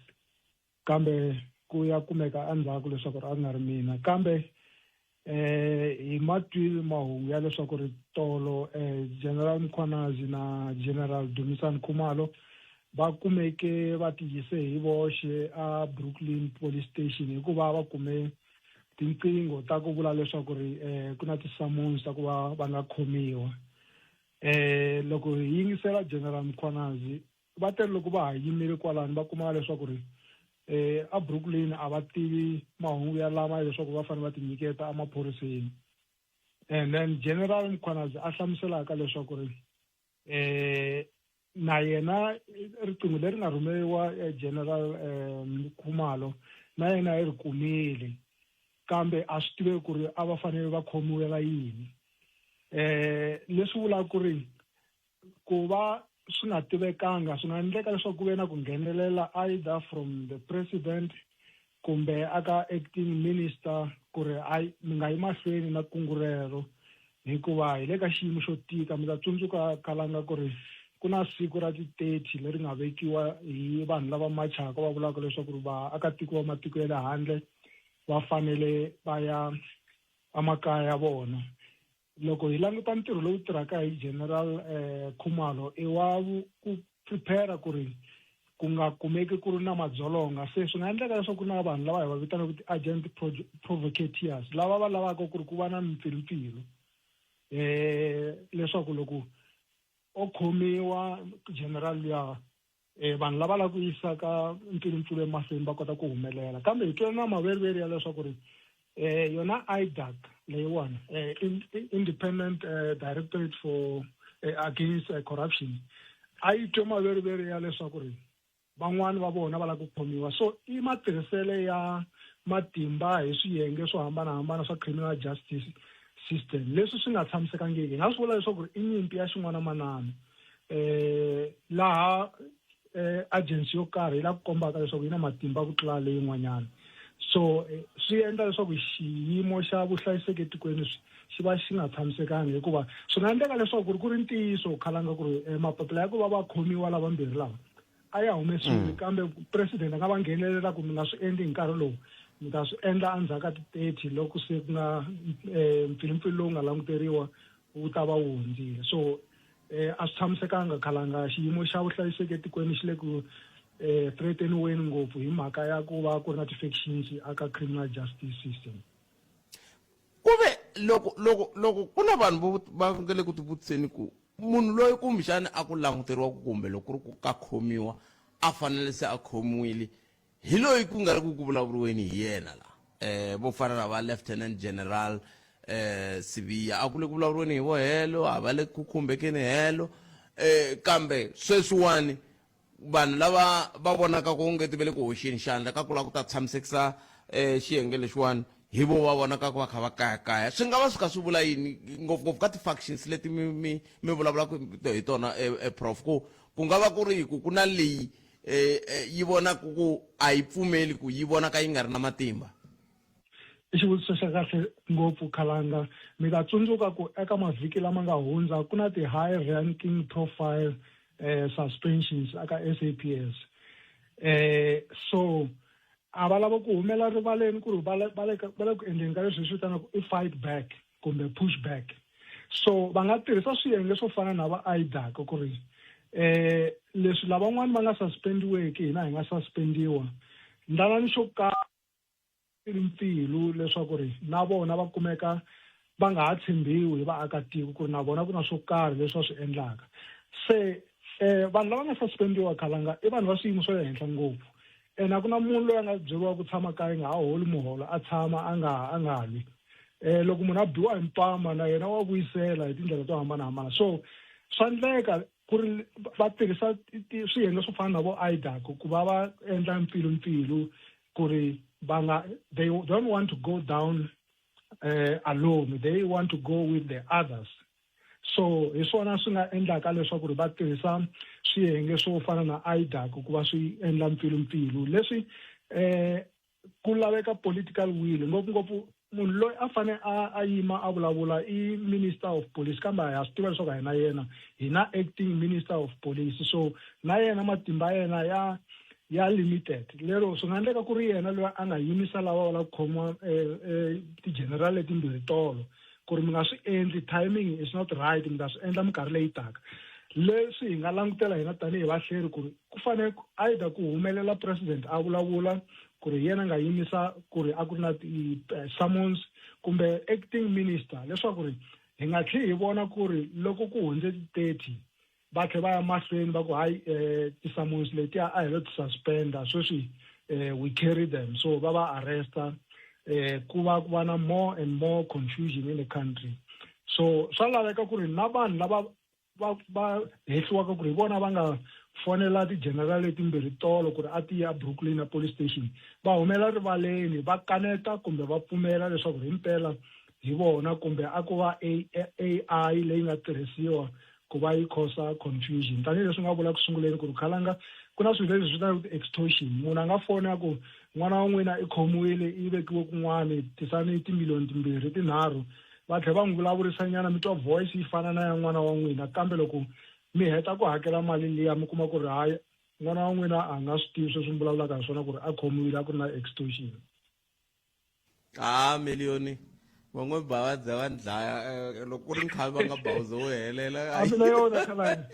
kambe ku ya kumeka endzhaku leswaku ri a nga ri mina kambe eh hi matwile mahungu ya leswaku ri tolo eh General Mkhwanazi na General Dumisani Khumalo va kumeke va tiyise hi voxe a Brooklyn Police Station hikuva va kume tinqingho ta ku vula leswaku ri eh ku na ti-summons ta ku va va nga khomiwa eh loko hi yingisela General Mkhwanazi Va te loko va ha yimile kwalano va kuma leswaku ri eh a Brooklyn a va tivi mahungu ya lama ya leswaku va fanele va tinyiketa emaphoriseni and then General Mkhwanazi a hlamuselaka leswaku ri eh na yena riqingho leri nga rhumeriwa eh, General eh, Khumalo na yena i ri kumile kambe a swi tiveki ku ri a va fanele va khomiwela yini eh leswi vulaka ku ri Ku va swi nga tivekanga swi nga endleka leswaku ku ve na ku nghenelela either from the president kumbe aka acting minister ku ri hayi mi nga yi mahlweni na kungu rero hikuva hi le ka xiyimo xo tika mi ta tsundzuka khalanga ku ri ku na siku ra ti-30 leri nga vekiwa hi vanhu lava machaka va vulaka leswaku ri vaakatiko va matiko ya le handle va fanele va ya emakaya ya vona Loko hi languta ntirho lowu tirhaka hi General eh, Khumalo i wa ku prepare ku ri ku nga kumeki ku ri na madzolonga se swi nga endleka leswaku ku na vanhu lava hi va vitanaka ti-agent provocateurs lava va lavaka ku ri ku va na mimpfilumpfilu eh leswaku loko o khomiwa general luya eh, vanhu lava lava ku yisaka mpfilumpfilu emahlweni va kota ku humelela kambe hi twele na maveriveri ya leswaku ri eh, yona IDAC leyiwani eh, Independent eh, Directorate for eh, Against eh, Corruption a yi twe maveriveri ya leswaku ri van'wani va vona va lava ku khomiwa so i matirhisele ya matimba hi swiyenge swo hambanahambana swa criminal justice system leswi swi nga tshamisekangiki hi nga swi vula leswaku ri i nyimpi ya xin'wana-manana eh laha eh agency yo karhi yi la ku kombaka leswaku yi na matimba ku tlula leyin'wanyana so eh, swi endla leswaku xiyimo xa vuhlayiseki etikweni xi va xi nga tshamisekanga hikuva swi nga endleka leswaku ku ri ku ri ntiyiso khalanga ku ri eh, mapapila ya ku va va khomiwa lavambirhi lava a ya humesiwile mm. kambe president a nga va nghenelela ku mi nga swi endli hi nkarhi lowu mi ta swi endla endzhaku ka ti-30 loko se ku nga um mpfilumpfilu lowu nga languteriwa wu ta va wu hundzile so eh a swi tshamisekanga khalanga xiyimo xa vuhlayiseki etikweni xi le ku eh threateniweni ngopfu hi mhaka ya ku va ku ri na ti-factions aka criminal justice system ku ve loko loko loko ku na vanhu vo va nga le ku tivutiseni ku munhu loyi kumbexani a ku languteriwa ku kumbe loko ku ri ku ka khomiwa a fanele se a khomiwile hi loyi ku nga ri ku ku vulavuriweni hi yena la eh vo fana na va lieutenant general eh Sibiya a ku le ku vulavuriweni hi vo helo a va le ku khumbekeni helo eh kambe sweswiwani vanhu lava va vonaka ku onge ti ve le ku hoxeni xandla ka ku lava ku ta tshamisekisa eh xiyenge lexiwani hi vo va vonaka ku va kha va kayakaya swi nga va swi kha swi vula yini ngopfungopfu ka ti-factions leti mi mi mi vulavulaka hi tona eh, eh, prof ku ku nga va ku ri ku ku na leyi eh, eh, yi vonaka ku a yi pfumeli ku yi vonaka yi nga ri na matimba I xivutiso xa kahle ngopfu khalanga mi ta tsundzuka ku eka mavhiki lama nga hundza ku na ti-high ranking profile eh, suspensions aka SAPS eh so A va lava ku humela rivaleni ku ri va le va le ka va le ku endleni ka leswi hi swi vitanaka i fight back kumbe push back. So va nga tirhisa swiyenge swo fana na va IDAC ku ri eh leswi lavan'wana va nga suspendiweki hina hi nga suspendiwa ndlalani xo karhi mpfilu leswaku ri na vona va kumeka va nga ha tshembiwi hi vaakatiko ku ri na vona ku na swo karhi leswi va swi endlaka se um vanhu lava nga suspendiwa khalanga i vanhu va swiyimo swa le henhla ngopfu ene a ku na munhu loyi a nga byeriwa ku tshama kaya nga ha holi muholo a tshama a nga a nga lwi um loko munhu a biwa hi mpama na yena wa vuyisela hi tindlela to hambanahambana so swa ndleka ku ri va tirhisa swiyenge swo fana na vo IDAC ku va va endla mpfilumpfilu ku ri va nga they don't want to go down alone they want to go with the others so hi swona swi nga endlaka leswaku ri va tirhisa swiyenge swo fana na IDAC ku va swi endla mpfilumpfilu leswi eh ku laveka political will ngopfungopfu munhu loyi a fane a a yima a vulavula i minister of police kambe ha swi tiva leswaku a hi na yena hi na acting minister of police so na yena matimba ya yena ya ya limited lero swi nga endleka ku ri yena loyi a nga yimisa lava va lava ku khomiwa eh, eh, ti-general letimbirhi tolo ku ri mi nga swi endli timing is not right mi ta swi endla minkarhi leyi taka leswi hi nga langutela hina tanihi vahleri ku ri ku fanele either ku humelela president a vulavula ku ri yena nga yimisa ku ri a ku ri na ti-summons kumbe acting minister leswaku ri hi nga tlheli hi vona ku ri loko ku hundze ti-30 va tlhe va ya mahlweni va ku hayi um ti-summons letiya a hi lo ti-suspenda sweswi um we carry them so va va arresta um ku va ku va na more and more confusion in the country so swa laveka ku ri na vanhu lava va va hehliwaka ku ri hi vona va nga fonela ti-general letimbirhi tolo ku ri a ti ya Brooklyn a police station va humela rivaleni va kaneta kumbe va pfumela leswaku ri himpela hi vona kumbe a ku va AI leyi nga tirhisiwa ku va yi cause confusion tanihileswi nga vula ku sunguleni ku ri khalanga ku na swilo leswi vitanaka ti-extortion munhu a nga fona ku n'wana wa n'wina i khomiwile i vekiwe kun'wani tisani timiliyoni timbirhi tinharhu va tlhela va n'wi vulavurisanyana mi twa voice yi fana na ya n'wana wa n'wina kambe loko mi heta ku hakela mali liya mi kuma ku ri hayi n'wana wa n'wina a nga swi tivi sweswi mi vulavulaka hi swona ku ri a khomiwile a ku ri na extortion a miliyoni va n'wi ba va dza va dlaya eh, loko ku ri nkhavi va nga bawuze wo helela a mina yona khalani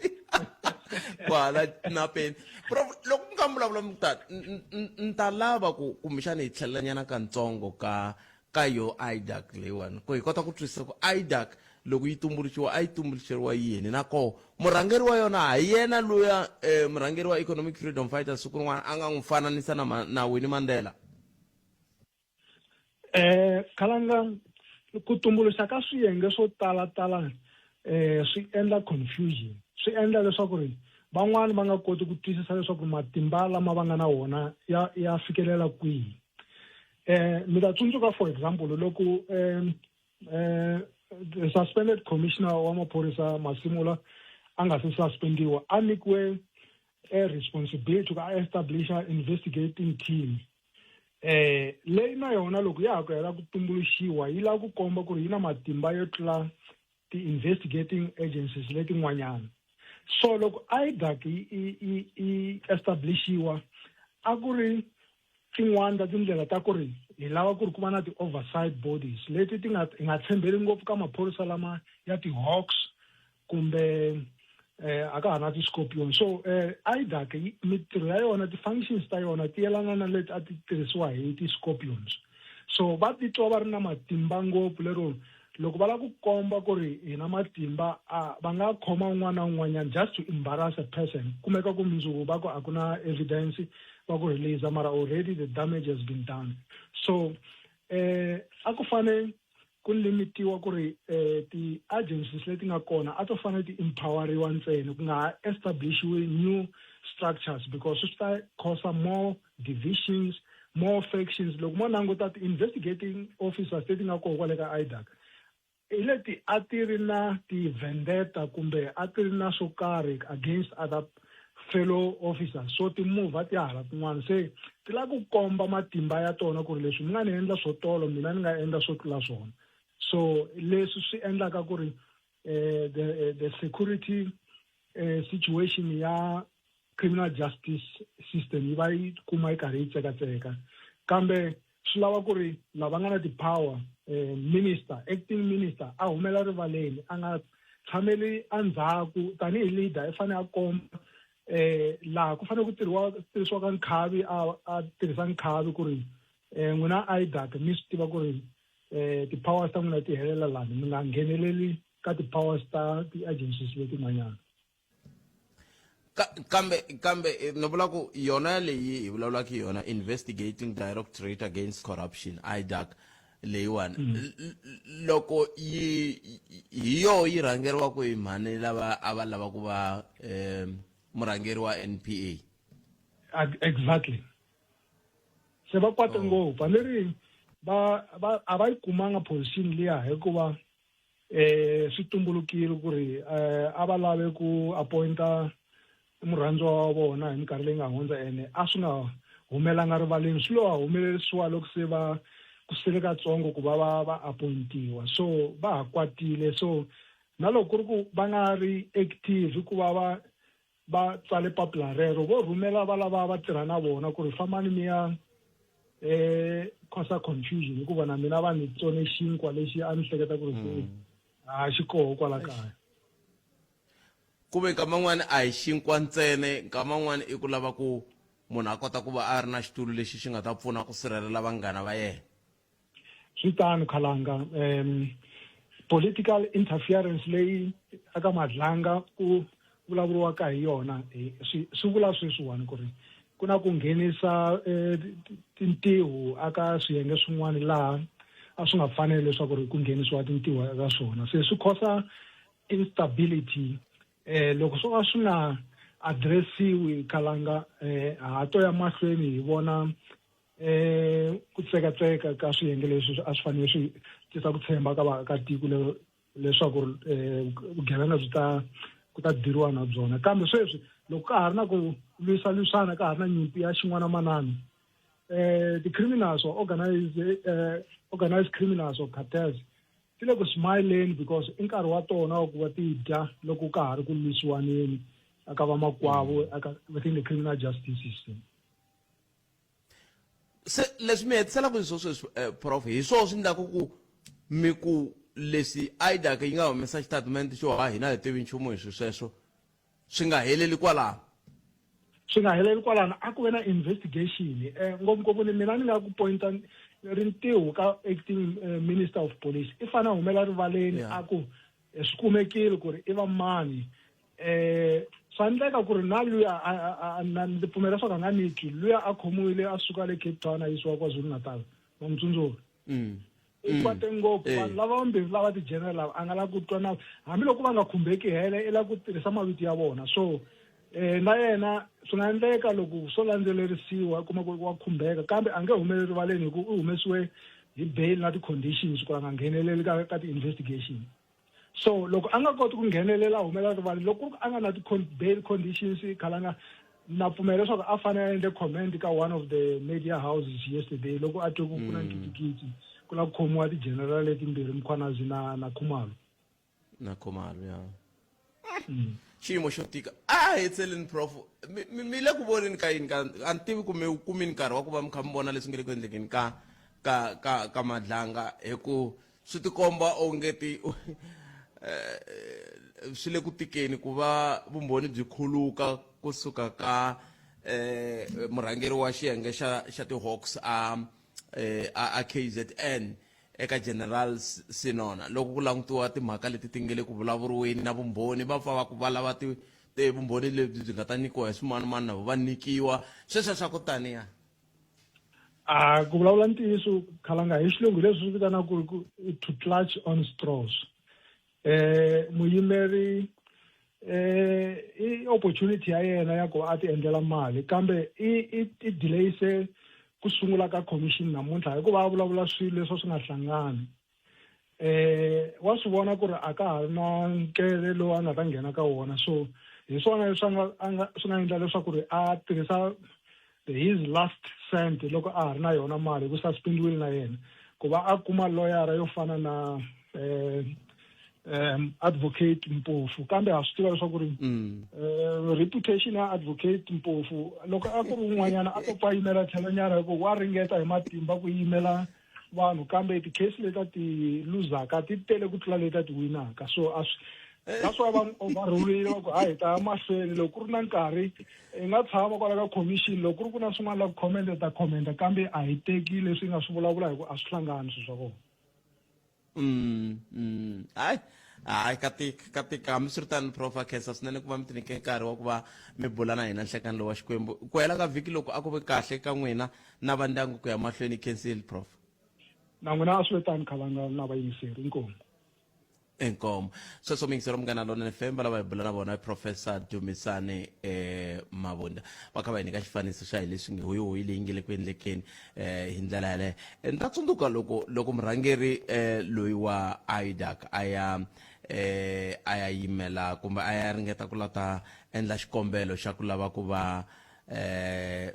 kwala napeni prof loko mi nga vulavula mi ta ni ta lava ku kumbexana hi tlhelelanyana katsongo ka ka yo IDAC leyiwani ku hi kota ku twisisa ku IDAC loko yi tumbuluxiwa a yi tumbuluxeriwa yini na koho murhangeri wa yona ha yena luya eh, murhangeri wa economic freedom fighters siku rin'wana a nga n'wi fananisa na, na Winnie Mandela eh khalanga ku tumbuluxa ka swiyenge swo tala tala eh swi endla confusion swi endla leswaku ri van'wani va nga koti ku twisisa leswaku matimba lama va nga na wona ya ya fikelela kwihi eh mi ta tsundzuka for example loko eh eh the suspended commissioner wa maphorisa Masimula a nga se suspendiwa a nyikiwe a responsibility ku a establisha investigating team eh leyi na yona loko ya ha ku hela ku tumbuluxiwa yi lava ku komba ku ri yi na matimba yo tlula ti-investigating agencies letin'wanyana so loko IDAC yi yi yi establishiwa a ku ri tin'wani ta tindlela ta ku ri hi lava ku ri ku va na ti-oversight bodies leti ti nga hi nga tshembeli ngopfu ka maphorisa lama ya ti-hawks kumbe eh a ka ha na ti-scorpion so eh IDAC mitirho ya yona ti-functions ta yona ti yelana na leti a ti tirhisiwa hi ti-scorpions so va titwa va ri na matimba ngopfu lero loko va lava ku komba ku ri hi na matimba a va nga khoma un'wana na un'wanyana just to embarrass a person kumeka ku mundzuku va ku a ku na evidence va ku release mara already the damage has been done so eh a ku fane ku limitiwa ku ri eh ti-agencies leti nga kona a to fanele ti empoweriwa ntsena ku nga ha establishiwi new structures because swi ta cause more divisions more factions loko mo languta ti-investigating officers leti nga kona kwale ka IDAC hi leti a ti ri na ti-vendetta kumbe a ti ri na swo karhi against other fellow officers so ti-move ti ya hala kun'wana se ti lava ku komba matimba ya tona ku ri leswi mi nga ni endla swo tolo mina ni nga endla swo tlula swona so leswi swi endlaka ku ri eh, the, eh, the security eh, situation ya criminal justice system yi va yi kuma yi karhi yi tsekatseka. Kambe swi lava ku ri lava nga na ti-power eh, minister acting minister a humela rivaleni a nga tshameli endzhaku tanihi leader i fanele a komba eh laha ku fanele ku tirhiwa tirhisiwa ka nkhavi a a tirhisa nkhavi ku ri eh n'wina IDAC mi swi tiva ku ri eh ti-powers ta n'wina ti helela lani mi nga ngheneleli ka ti-powers ta ti-agencies letin'wanyana kambe kambe eh, ni vula ku yona leyi hi vulavulaka hi yona investigating directorate against corruption idac leyiwani mm. loko yi hi yo yi rhangeriwaka hi mhani lava a va lava ku va um murhangeri wa npa exactly se va kwate oh. ngopfu a ni ri va va a va yi kumanga position liya hikuva eh swi tumbulukile ku ri eh a va lave ku appointa murhandziwa wa vona hi minkarhi leyi nga hundza ene a swi nga humelanga rivaleni swi lo humelerisiwa loko se va ku sele katsongo ku va va va appointiwa so va ha kwatile so na loko ku ri ku va nga ri active ku va va va tsale papila rero vo rhumela va lava va tirha na vona ku ri fambani mi ya eh cause confusion hikuva na mina va ni tsone xinkwa lexi a ni hleketa ku ri se mm. a xi koho kwala kaya kuve nkama n'wana a hi xinkwa ntsene nkama n'wana i ku lava ku munhu a kota ku va a ri na xitulu lexi xi nga ta pfuna ku sirhelela vanghana va yena Swi tano Khalanga um political interference leyi aka Madlanga ku vulavuriwaka hi yona swi swi vula sweswiwani ku ri ku na ku nghenisa eh, tintiho aka swiyenge swin'wana laha a swi nga faneli leswaku ri ku nghenisiwa tintiho eka swona se swi khosa instability eh loko swo ka swi nga addressiwi Khalanga eh ha to ya mahlweni hi vona eh ku tsekatseka ka swiyenge leswi a swi fanele swi tisa ku tshemba ka vaakatiko leswaku eh, vugevenga byi ta ku ta diriwa na byona kambe sweswi loko ka ha ri na ku lwisalwisana ka ha ri na nyimpi ya xin'wana manana eh ti-criminals or organized, eh, organized criminals or cartels ti le ku smileni because i nkarhi wa tona wa ku va ti dya loko ka ha ri ku lwisiwaneni aka vamakwavo aka within the criminal justice system Se leswi mi hetiselaka hi swo sweswi eh, prof hi swona swi endlaka ku mi ku leswi IDAC yi nga humesa xitatimende xo ha hina hi tivi nchumu hi swi sweswo swi nga heleli kwalano swi nga heleli kwalano a ku ve na investigation eh, ngopfungopfu ni mina ni nga ku pointa rintiho ka acting eh, minister of police i fanele a humela rivaleni a ku eh, swi kumekile ku ri i va mani eh swa endleka ku ri na luya na ndzi pfumela leswaku a nga niki luya a khomiwile a suka le Cape Town a yisiwa KwaZulu Natal wa n'wi tsundzuka mm. u mm. kwate ngopfu eh. vanhu lava vambirhi lava ti-general lava a nga lavi ku twa na hambiloko va nga khumbeki hele i lava ku tirhisa mavito ya vona so eh na yena swi nga endleka loko swo landzelerisiwa kuma ku wa khumbeka kambe a nge humeleli rivaleni hi ku u humesiwe hi bail na ti-conditions ku a nga ngheneleli ka ka ti-investigation so loko a nga koti ku nghenelela a humela rivaleni loko ku ri a nga na ti-bail conditions khalanga na pfumela leswaku a fanele a endle comment ka one of the media houses yesterday loko a twe ku ku na mm. nkitikiti ku la ku khomiwa ti-general letimbirhi mkhwanazi na na khumalo na khumalo ya mm. xiyimo xo tika a hetseleni prof mi le ku voneni ka yini ka a ni tivi ku mi kumini nkarhi wa ku va mi kha mi vona leswi nge le ku endlekeni ka ka ka ka madlanga hi ku swi tikomba onge ti eh, swi le ku tikeni ku va vumbhoni byi khuluka kusuka ka eh murhangeri wa xiyenge xa xa ti-hawks a eh, a, a KZN eka General Sinona loko ku langutiwa timhaka leti ti nge le ku vulavuriweni na vumbhoni va pfa va ku va lava ti vumbhoni lebyi byi nga ta nyikiwa hi swimanimani na vo va nyikiwa sweswo swa ku taniya A ku vulavula ntiyiso khalanga hi xilungu leswi swi vitanaka ku ku to clutch on straws eh muyimeri eh i opportunity ya yena ya ku a ti endlela mali kambe i i i delayise ku sungula ka commission namuntlha hikuva a vulavula swilo leswi swi nga hlangani eh wa swi vona ku ri a ka ha ri na nkele lowu a nga ta nghena ka wona so hi swona leswi a nga a nga swi nga endla leswaku ri a tirhisa his last cent loko a ha ri na yona mali hi ku suspendiwile na yena ku va a kuma loyara yo fana na eh um advocate Mpofu kambe ha swi tiva leswaku ri mm. eh, reputation ya advocate Mpofu loko a ku ri un'wanyana a to pfa yimela tlhelonyana hi ku wa ringeta hi matimba ku yimela vanhu kambe ti-case leti a ti luzaka ti tele ku tlula leti a ti winaka so a swi that's why va overrulile va ku hayi hi ta ya mahlweni loko ku ri na nkarhi hi nga tshama kwala ka commission loko ku ri ku na swin'wana la ku comment ta commenta kambe a hi teki leswi hi nga swi vulavula hi ku a swi hlangani swilo swa kona mm, mm. hayi hayi ka tika ka tika hambiswiritano prof a khensa swinene ku va mi tinyike nkarhi wa ku va mi bula na hina nhlekani lowu wa xikwembu ku hela ka vhiki loko a ku ve kahle ka n'wina na va ndyangu ku ya mahlweni khensile prof na n'wina a swi ve tani khalanga na vayingiseri inkomu inkomo sweswo miyingiselo munghana lona fm va lava hi bula na vona professor dumisani eh, mavunda va kha va hi nyika xifaniso xa hi leswi nge hoyihoyi leyi nge le ku endlekeni eh, hi ndlela yaleyo eh, ni ta tsundzuka loko loko murhangeri eh, loyi wa idac a ya eh, a ya yimela kumbe a ya ringeta ku lata endla xikombelo xa ku lava ku va eh,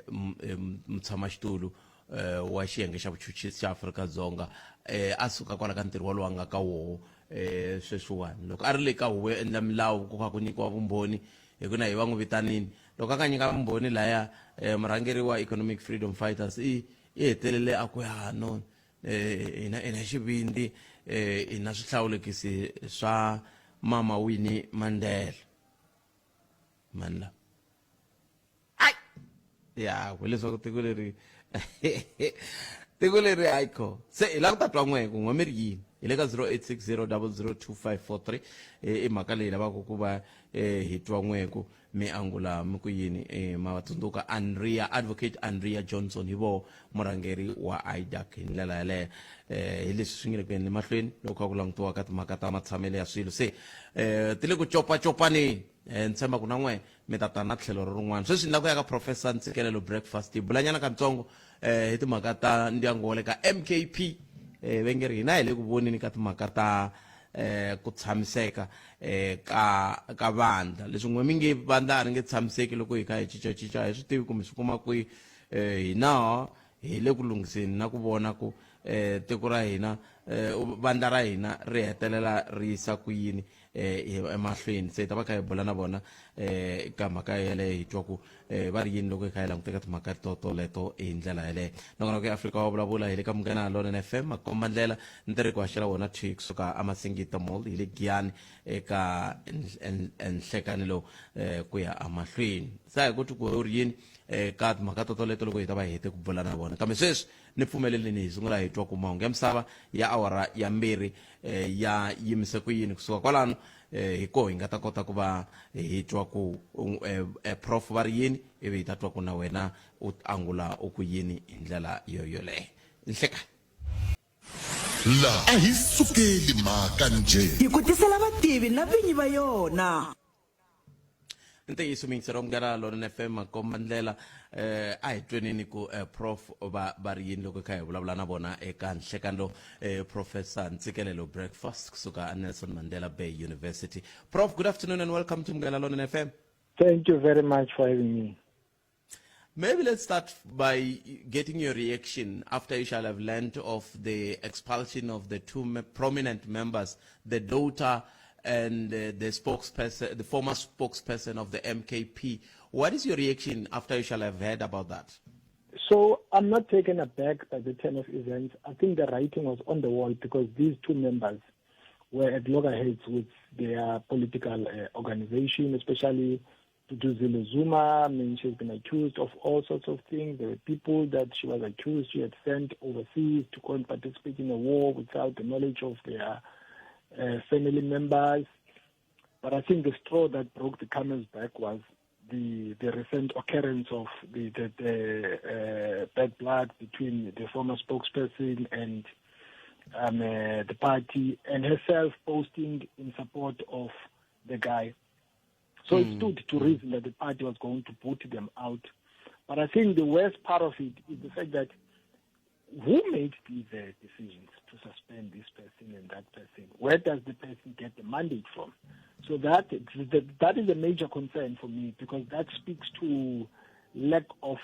mutshamaxitulu eh, wa xiyenge xa vuchuchisi xa Afrika-Dzonga eh, a suka kwala ka ntirho walowu a nga ka woho eh, sweswiwani loko a ri le ka huvo yo endla milawu ku kha ku nyikiwa vumbhoni hi ku na hi va n'wi vitanini loko a nga nyika vumbhoni laya eh, murhangeri wa economic freedom fighters i i hetelele a ku ya no eh, hina ina xivindzi eh, ina swihlawulekisi swa mama Winnie Mandela mani la ai ya hileswaku tiko leri tiko leri hayi kho se hi lava ku ta twa n'we ku n'we mi ri yini hi le ka 0860 002543 i mhaka leyi lavaka ku va eh, hi twa n'weku mi angula mi ku yini eh, ma tsundzuka andrea advocate andrea johnson hi voho murhangeri wa idac hi ndlela yaleyo eh, hi leswi swi nge le ku yeni mahlweni loko kha ku langutiwa ka timhaka ta matshamelo ya swilo se eh, ti le ku copacopaneni eh, ni tshemba ku na n'we mi ta ta na tlhelo rin'wana sweswi ni lava ku ya ka professor ntsikelelo breakfast hi bulanyana katsongo eh, hi timhaka ta ndyangu wa le ka mkp eh, va nge ri hina hi le ku voneni ka timhaka ta eh, ku tshamiseka eh, ka ka vandla leswi n'we mi nge vandla a ri nge tshamiseki loko hi kha hi cincacinca hi swi tivi kumbe swi kuma kwihi eh, hina hi le ku lunghiseni na ku vona ku eh, tiko ra hina eh, vandla ra hina ri hetelela ri yisa ku yini eh, emahlweni se hi ta va kha hi bula na vona eh, ka mhaka yeleyo hi twa ku eh, va ri yini loko hi kha hi languteka timhaka to toleto hi ndlela yeleyo nongonoko ya afrika wa vulavula hi le ka munghana lonene fm makomba ndlela ni ku haxela wona thwi kusuka amasingita mall hi le giyani eka nhlekani lowu eh, ku ya emahlweni se a hi ku twi ku u ri yini eh, ka timhaka to toleto loko hi ta va hi hete ku bula na vona kambe sweswi ni pfumeleleni hi sungula hi twa ku mahungu ya misava ya awara ya mbirhi eh, ya yimise ku yini kusuka kwalano eh, hi koho hi nga ta kota ku va hi twa ku eh, eh, prof va ri yini ivi hi ta twa ku na wena u angula u ku yini hi ndlela yo yoleyo nhlekani La a hi sukeli mhaka njhe. Hi ku tisela vativi na vinyi va yona. Ntiyiso miyingiselo wa Munghana Lonene FM makomba ndlela eh a hi tweneni ku eh, prof va va ri yini loko hi kha hi vulavula na vona eka nhlekani lowu eh, professor Ntsikelelo Breakfast kusuka a Nelson Mandela Bay University. Prof, good afternoon and welcome to Munghana Lonene FM. Thank you very much for having me. Maybe let's start by getting your reaction after you shall have learned of the expulsion of the two prominent members, the daughter and the spokesperson, the former spokesperson of the MKP. What is your reaction after you shall have heard about that? So I'm not taken aback by the turn of events. I think the writing was on the wall because these two members were at loggerheads with their political organization, especially Duduzile Zuma. I mean, she's been accused of all sorts of things. There were people that she was accused she had sent overseas to go and participate in a war without the knowledge of their family members. But I think the straw that broke the camel's back was the, the recent occurrence of the, the, the bad blood between the former spokesperson and the party, and herself posting in support of the guy. So it stood to reason that the party was going to put them out. But I think the worst part of it is the fact that who made these decisions to suspend this person and that person? Where does the person get the mandate from? So that, that, that is a major concern for me, because that speaks to lack of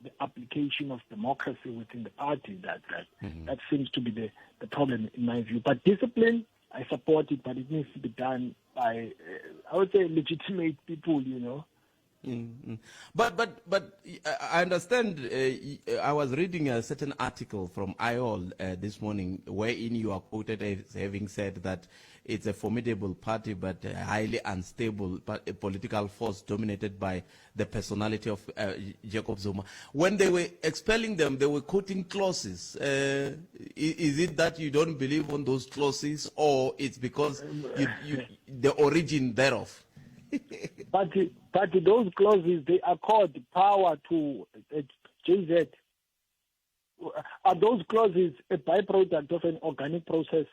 the application of democracy within the party. That that, mm-hmm. that seems to be the, the problem in my view. But discipline I support it, but it needs to be done by, I would say, legitimate people, you know. Mm-hmm. But but but I understand. I was reading a certain article from IOL this morning, wherein you are quoted as having said that it's a formidable party, but a highly unstable a political force dominated by the personality of Jacob Zuma. When they were expelling them, they were quoting clauses. Is it that you don't believe on those clauses, or it's because you, you, the origin thereof? but but those clauses they accord power to JZ. Are those clauses a byproduct of an organic process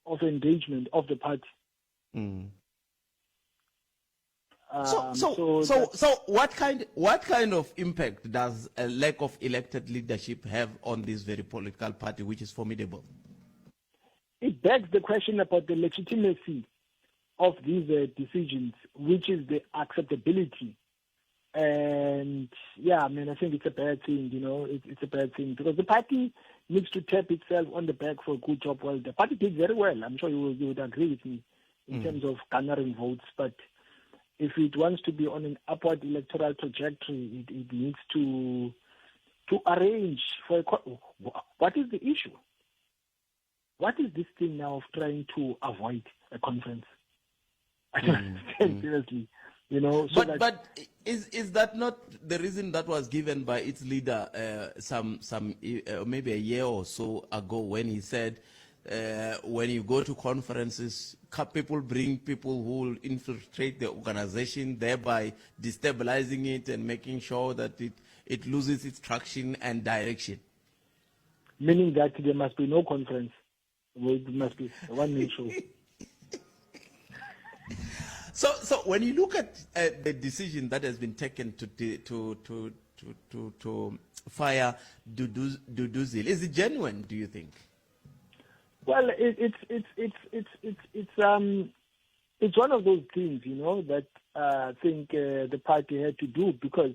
of engagement of the party? Mm. So so so so, so what kind what kind of impact does a lack of elected leadership have on this very political party, which is formidable? It begs the question about the legitimacy of these decisions, which is the acceptability. And yeah, I mean, I think it's a bad thing, you know, it, it's a bad thing because the party needs to tap itself on the back for a good job. Well, the party did very well. I'm sure you, will, you would agree with me in terms of garnering votes. But if it wants to be on an upward electoral trajectory, it, it needs to to arrange for a, what is the issue? What is this thing now of trying to avoid a conference? I don't understand seriously. You know, so But that but is is that not the reason that was given by its leader some some maybe a year or so ago when he said when you go to conferences, people bring people who will infiltrate the organization, thereby destabilizing it and making sure that it it loses its traction and direction. Meaning that there must be no conference. It must be a one-man show. So, so when you look at the decision that has been taken to to to to to, to fire Duduzile, is it genuine? Do you think? Well, it, it's it's it's it's it's it's it's one of those things, you know, that I think the party had to do because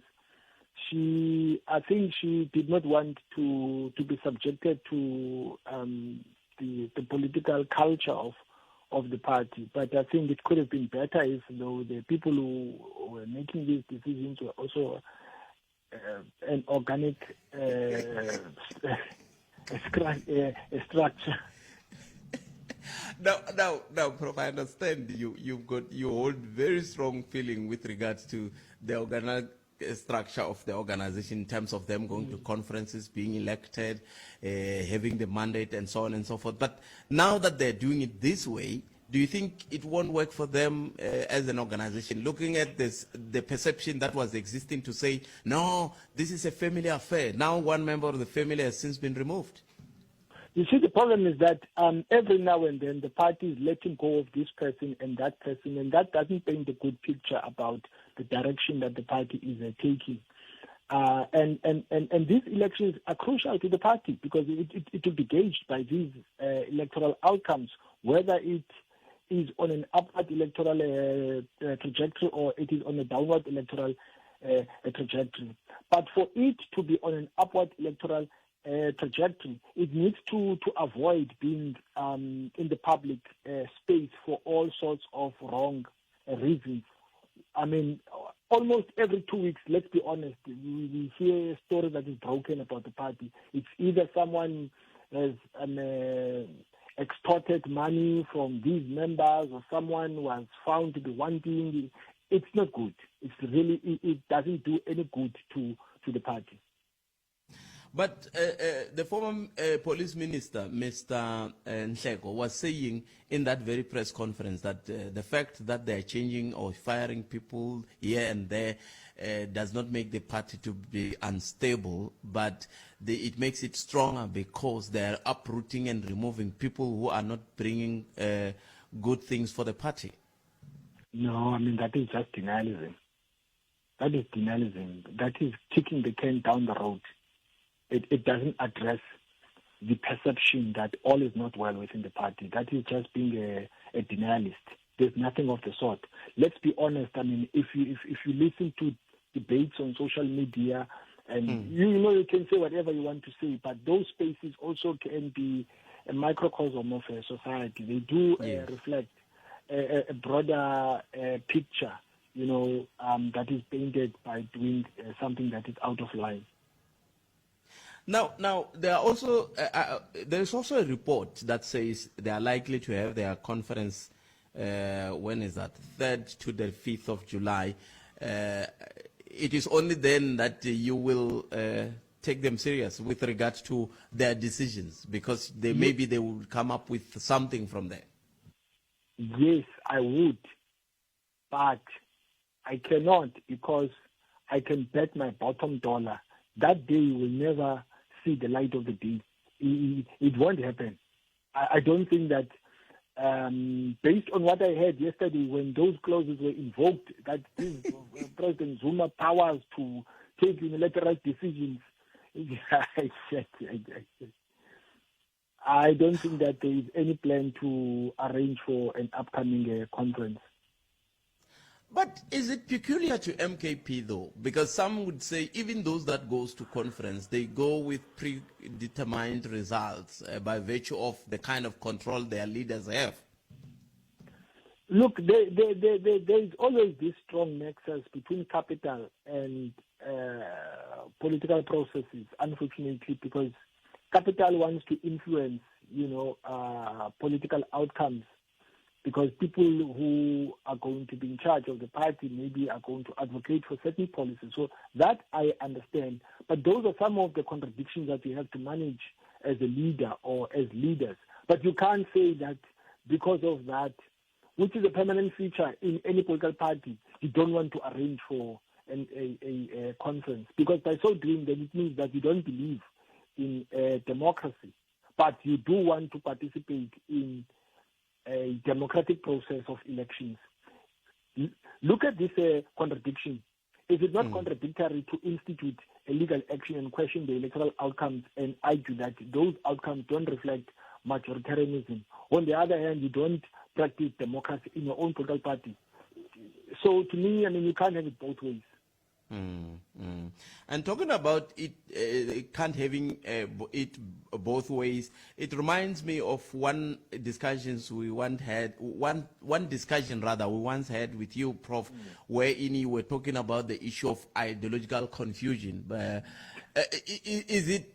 she, I think she did not want to to be subjected to the the political culture of of the party. But I think it could have been better if though the people who were making these decisions were also an organic structure. Now, now, now, Prof, I understand you, you've got, you hold very strong feeling with regards to the organic structure of the organization in terms of them going to conferences, being elected, having the mandate, and so on and so forth. But now that they're doing it this way, do you think it won't work for them as an organization? Looking at this, the perception that was existing to say, no, this is a family affair. Now one member of the family has since been removed. You see, the problem is that every now and then the party is letting go of this person and that person, and that doesn't paint a good picture about the direction that the party is taking. And, and, and, and these elections are crucial to the party because it, it, it will be gauged by these electoral outcomes, whether it is on an upward electoral trajectory or it is on a downward electoral trajectory. But for it to be on an upward electoral trajectory, it needs to, to avoid being in the public space for all sorts of wrong reasons. I mean, almost every two weeks, let's be honest, we, we hear a story that is broken about the party. It's either someone has extorted money from these members or someone was found to be wanting. It's not good. It's really, it, it doesn't do any good to, to the party. But the former police minister, Mr. Nhleko, was saying in that very press conference that the fact that they are changing or firing people here and there does not make the party to be unstable, but the, it makes it stronger because they are uprooting and removing people who are not bringing good things for the party. No, I mean, that is just denialism. That is denialism. That is kicking the can down the road. It, it doesn't address the perception that all is not well within the party. That is just being a, a denialist. There's nothing of the sort. Let's be honest. I mean, if you if, if you listen to debates on social media, and you know you can say whatever you want to say, but those spaces also can be a microcosm of a society. They do yes. reflect a, a broader picture, you know, um, that is painted by doing something that is out of line. Now, now there are also uh, uh, there is also a report that says they are likely to have their conference. Uh, when is that? Third to the fifth of July. Uh, it is only then that you will uh, take them serious with regard to their decisions, because they maybe they will come up with something from there. Yes, I would, but I cannot because I can bet my bottom dollar that day will never see the light of the day. It, it, won't happen. I, I don't think that, um, based on what I heard yesterday when those clauses were invoked, that this President Zuma powers to take unilateral decisions. I don't think that there is any plan to arrange for an upcoming uh, conference. But is it peculiar to MKP though? Because some would say even those that goes to conference, they go with predetermined results uh, by virtue of the kind of control their leaders have. Look, there, there, there, there, there is always this strong nexus between capital and uh, political processes, unfortunately, because capital wants to influence, you know, uh, political outcomes because people who are going to be in charge of the party maybe are going to advocate for certain policies. So that I understand. But those are some of the contradictions that you have to manage as a leader or as leaders. But you can't say that because of that, which is a permanent feature in any political party, you don't want to arrange for an, a, a, a conference. Because by so doing, then it means that you don't believe in democracy, but you do want to participate in a democratic process of elections. Look at this uh, contradiction. Is it not mm. contradictory to institute a legal action and question the electoral outcomes and argue that those outcomes don't reflect majoritarianism? On the other hand, you don't practice democracy in your own political party. So to me, I mean, you can't have it both ways. Mm, mm. And talking about it, uh, can't having uh, it both ways, it reminds me of one discussions we once had, one one discussion rather we once had with you, Prof, mm. wherein you were talking about the issue of ideological confusion. But uh, is it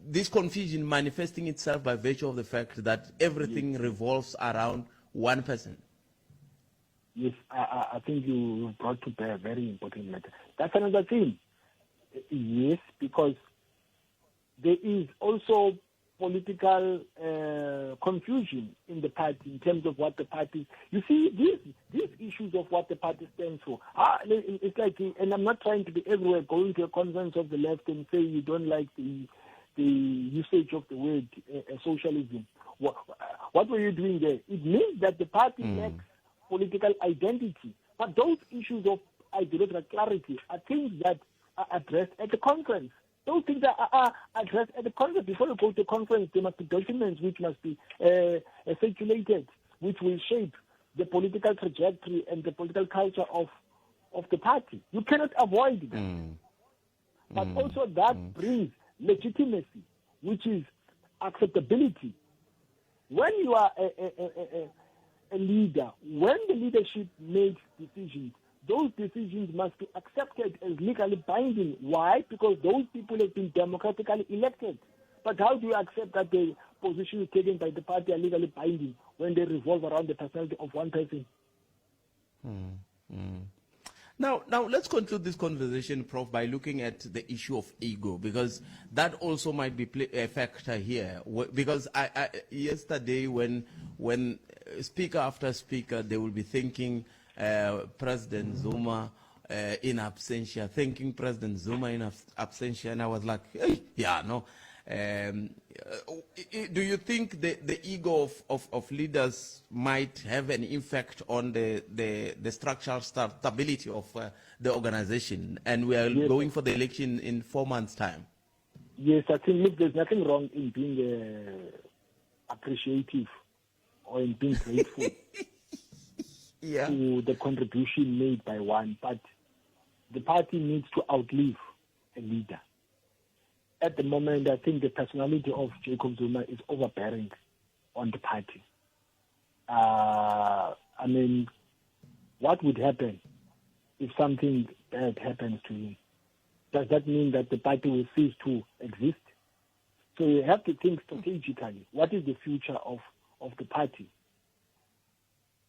this confusion manifesting itself by virtue of the fact that everything yes. revolves around one person? Yes, I, I think you brought to bear a very important matter. That's another thing. Yes, because there is also political uh, confusion in the party in terms of what the party. You see, these these issues of what the party stands for. Ah, it's like, and I'm not trying to be everywhere going to a conference of the left and say you don't like the the usage of the word uh, uh socialism. What, what were you doing there? It means that the party mm. lacks political identity. But those issues of ideological clarity are things that are addressed at the conference. Those things are, are addressed at the conference. Before you go to conference, there must be documents which must be uh, uh, circulated, which will shape the political trajectory and the political culture of, of the party. You cannot avoid that. Mm. But mm. also that mm. brings legitimacy, which is acceptability. When you are a, a, a, a leader, when the leadership makes decisions, those decisions must be accepted as legally binding. Why? Because those people have been democratically elected. But how do you accept that the positions taken by the party are legally binding when they revolve around the personality of one person? Mm, mm. Now, now let's conclude this conversation, Prof, by looking at the issue of ego, because that also might be a factor here. Because I, I, yesterday, when when speaker after speaker, they will be thinking uh, President Zuma uh, in absentia, thanking President Zuma in absentia, and I was like, hey, yeah, no. Um, uh, do you think the, the ego of, of, of leaders might have an effect on the, the, the structural stability of uh, the organization? And we are yes. going for the election in four months' time. Yes, I think look, there's nothing wrong in being uh, appreciative or in being grateful yeah. to the contribution made by one, but the party needs to outlive a leader. At the moment, I think the personality of Jacob Zuma is overbearing. on the party. Uh, I mean, what would happen if something bad happens to him? Does that mean that the party will cease to exist? So you have to think strategically. What is the future of, of the party?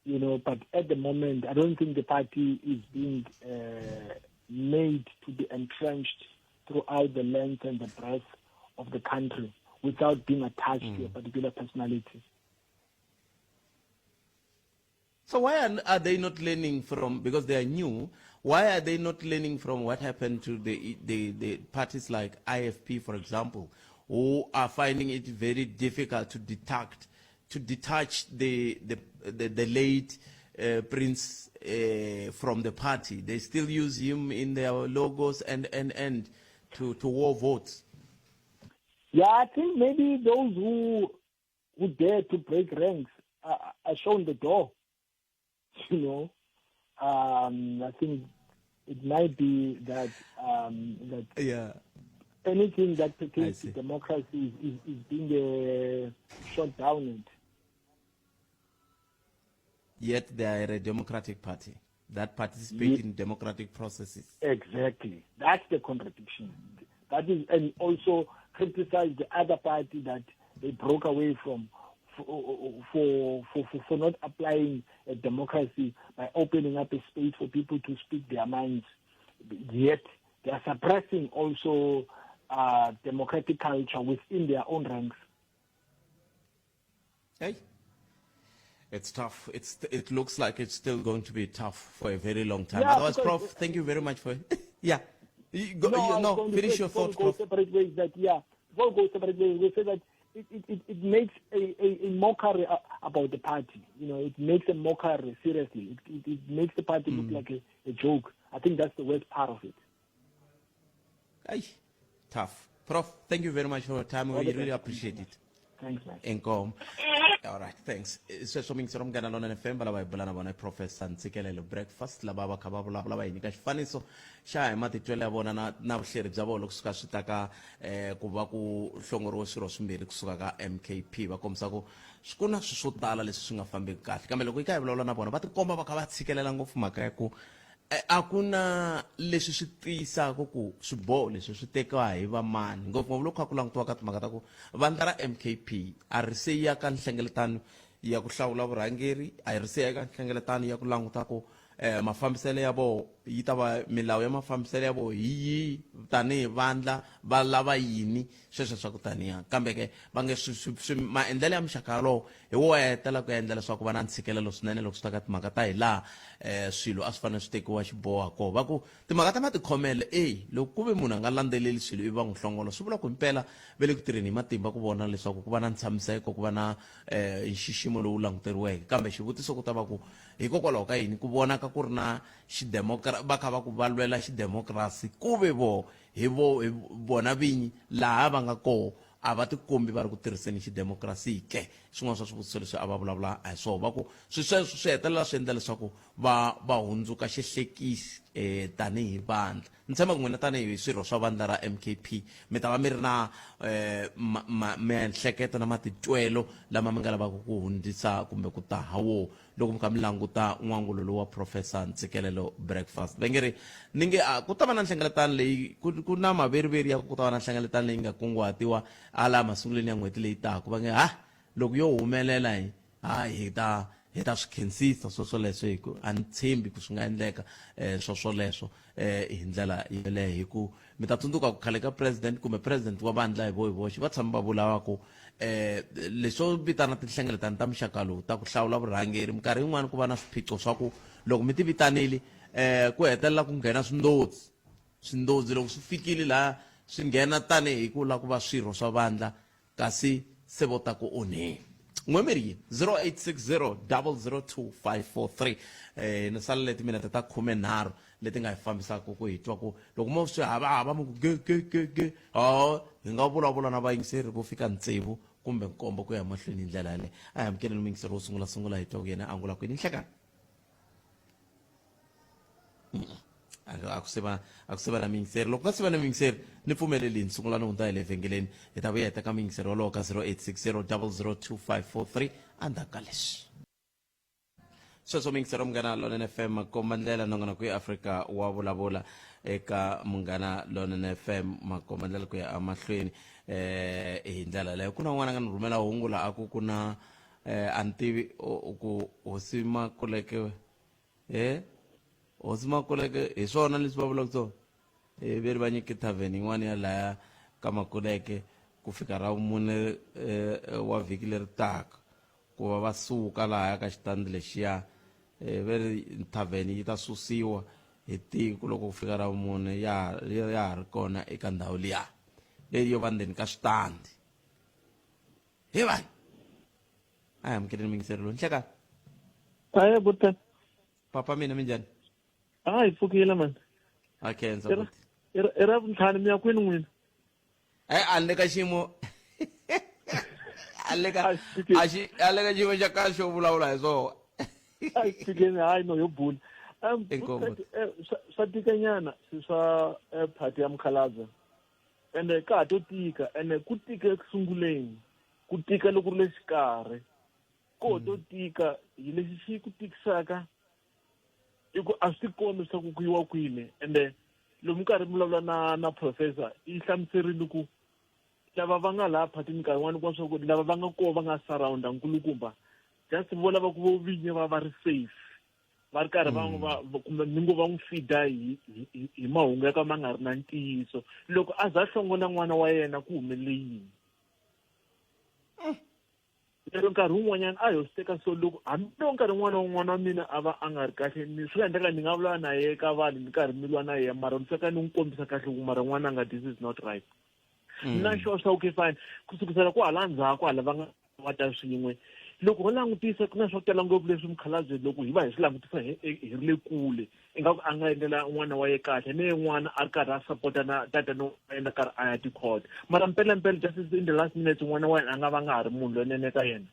You know, but at the moment, I don't think the party is being uh, made to be entrenched throughout the length and the breadth of the country without being attached mm. to a mm. particular personality. So why are, are they not learning from, because they are new, why are they not learning from what happened to the, the, the parties like IFP, for example, who are finding it very difficult to detect, to detach the, the, the, the late uh, prince uh, from the party. They still use him in their logos and, and, and to, to war votes. Yeah, I think maybe those who who dare to break ranks are, are shown the door. You know, um, I think it might be that um, that yeah. anything that pertains to democracy is, is, is being uh, shot down. It. Yet they are a democratic party that participate in democratic processes. Exactly. That's the contradiction. That is, and also criticize the other party that they broke away from for, for, for, for not applying a democracy by opening up a space for people to speak their minds. Yet they are suppressing also uh, democratic culture within their own ranks. Hey. It's tough. It's it looks like it's still going to be tough for a very long time. Yeah, Otherwise, because- Prof, thank you very much for yeah. You go, no, you, I was no going to finish say your before thought, we go Prof. separate ways that yeah, before we go separate ways, we say that it, it, it, it makes a, a, a mockery about the party. You know, it makes a mockery, seriously. It, it, it makes the party Mm. look like a, a joke. I think that's the worst part of it. Ay, tough. Prof, thank you very much for your time. All We the really best. appreciate it. Thanks, man. Inkomo. All right, thanks. Sweswo miyingiseri Munghana Lonene FM va lava hi bula na vona Professor Ntsikelelo Breakfast lava va kha va vulavula va hi nyika xifaniso xa hi matitwelo ya vona na, na vuhleri bya vona loko suka swi ta ka eh, ku va ku hlongoriwe swirho swimbirhi kusuka ka MKP va kombisa ku swi ku na swilo swo tala leswi swi nga fambeki kahle kambe loko yi kha hi vulavula na vona va tikomba va kha va tshikelela ngopfu mhaka ya ku Eh, a ku na leswi swi tiyisaka ku swiboho leswi swi tekiwa hi vamani ngopfungopfu loko kha ku langutiwa ka timhaka ta ku vandla ra mkp a ri se ya ka nhlengeletano ya ku hlawula vurhangeri a ri se ya ka nhlengeletano ya ku languta ku eh, mafambiselo ya voho yi ta va milawu ya mafambiselo ya voho hi yihi tanihi vandla va lava yini sweswo swa ku taniya kambe ke va nge swi, swi, swi, maendlelo ya muxaka walowo hi wo ya hetelela ku endla leswaku va na ntshikelelo swinene loko swi ta ka timhaka ta hi laha um swilo a swi fanele swi tekiwa xiboho ha kona va ku timhaka ta matikhomelo e loko ku ve munhu a nga landzeleli swilo ivi va n'wi hlongola swi vula ku himpela va le ku tirheni hi matimba ku vona leswaku ku va na ntshamiseko ku va na um nxiximo lowu languteriweke kambe xivutiso ku ta va ku hikokwalaho ka yini ku vonaka ku ri na xidemokra va kha va ku va lwela xidemokirasi ku ve vo hi vo hi vona vinyi laha va nga koho a va tikombi va ri ku tirhiseni xidemokirasi ke swin'wana swa swivutiso leswi a va vulavula hi swona va ku swi sweswo swi hetelela swi endla leswaku va va hundzuka xihlekisi um tanihi vandla ni tshemba ku n'wina tanihi swirho swa vandla ra mkp mi ta va mi ri na um miehleketo na matitwelo lama mi nga lavaka ku hundzisa kumbe ku ta ha wo loko mi kha mi languta n'wangulo lowu wa professor ntsikelelo breakfast va nge ri ni nge a ku ta va na nhlengeletano leyi ku, ku na maveriveri ya ku ta va na nhlengeletano leyi nga kunguhatiwa a laha masungulweni ya n'hweti leyi taka va nge ha loko yo humelela hi ha hi ta hi ta swi khensisa swoswoleswo hi ku a ni tshembi ku swi nga endleka um swoswoleswo um hi ndlela yeleyo hi ku mi ta tsundzuka ku khale ka president kumbe president wa vandla hi vo hi voxe va tshame va vula va ku eh leswo vitana tinhlengeletano ta muxaka lowu ta ku hlawula vurhangeri minkarhi yin'wani ku va na swiphiqo swa ku loko mi ti vitanile eh ku hetelela ku nghena swindodzi swindodzi loko swi fikile laha swi nghena tanihi ku lava ku va swirho swa vandla kasi se vo ta ku onheni n'we mi ri yini 0860 002 543 eh ni sala leti minete ta 13 leti nga hi fambisaka ku hi twa ku loko mo swi havahava mi ku ge ge ge ge ho hi nga vulavula na vayingiseri vo fika tsevu kumbe nkombo ku ya mahlweni hi ndlela yaleyo a hi amukeleni muyingiseri wo sungula sungula hi twa ku yena a angula kwini nhlekani A ku se va a ku se va na miyingiseri. Loko ku nga se va na miyingiseri, ni pfumelelini sungula ni hundza hi le vhengeleni. Hi ta vuya hi teka miyingiseri wolowo ka 0860 002543 endzhaku ka leswi. Sweswo miyingiseri wa Munghana Lonene FM makomba ndlela nongonoko ya Afrika wa vulavula eka Munghana Lonene FM makomba ndlela ku ya emahlweni eh hi ndlela leyo. Ku na un'wana a nga ni rhumela hungu la a ku ku na eh a ni tivi ku hosi Makuleke eh hosi Makuleke hi swona leswi va vulaka swona eh ve ri va nyike tavern yin'wana ya laya ka Makuleke ku fika ra vumune eh, wa vhiki leri taka ku va va suka lahaya ka xitandi lexiya eh, ve ri tavern yi ta susiwa hi tiko loko ku fika ra vumune ya ya ha ri kona eka ndhawu liya leyi yo va ndzeni ka switandi he vanhu a hi amukeleni muyingiseri loyi nhlekani Aye buta. papa mina minjhani A hi pfukile mani. a khensa I ra- buti I ra- i ra vuntlhanu mi ya kwini n'wina? e a ni le ka xiyimo a le ka A xi fikeni. a xi a le ka xiyimo xa kahle xo vulavula hi swona A hi fikeni hayi no yo bula. Inkomu. Buta, swa tikanyana swi swa party ya mukhalabye. Ende ka ha to tika ende ku tika eku sunguleni. Ku tika loko ri le xikarhi. Ko to tika hi lexi xi ku tikisaka i ku a swi tikombi leswaku ku yiwa kwini ende lomu karhi mi vulavula na na professor yi hlamuserile ku lava va nga laha phatini nkarhi wun'wani kuma swa ku lava va nga kona va nga surrounda nkulukumba just vo lava ku vo vinyi va va ri safe va ri karhi va va kumbe ni ngo va n'wi feeda hi hi hi mahungu ya ka ma nga ri na ntiyiso loko a za a hlongola n'wana wa yena ku humelele yini lero nkarhi wun'wanyana a ho swi teka so loko hambiloko nkarhi wun'wana wa n'wana wa mina a va a nga ri kahle ni swi nga endleka ni nga vula na ye ka vanhu ni karhi ni lwa na yena mara ni fika ni n'wi kombisa kahle ku mara n'wananga this is not right na xo swa okay fine ku sukisela ku hala ndzhaku hala va nga va ta swin'we loko ho langutisa ku na swa ku tala ngopfu leswi mukhalabye loko hi va hi swi langutisa hi hi ri le kule ingaku a nga endlela n'wana wa ye kahle ne n'wana a ri karhi a sapota na tatana wa yena karhi a ya ti-court mara mpelampela just in the last minute n'wana wa yena a nga va nga ha ri munhu lonene ka yena